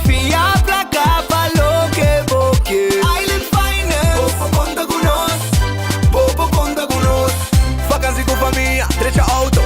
Fia placa pa loke bo kier. Island Finance. Bo por conta cu nos. Bo por conta cu nos. Vakantie cu famia, drecha auto.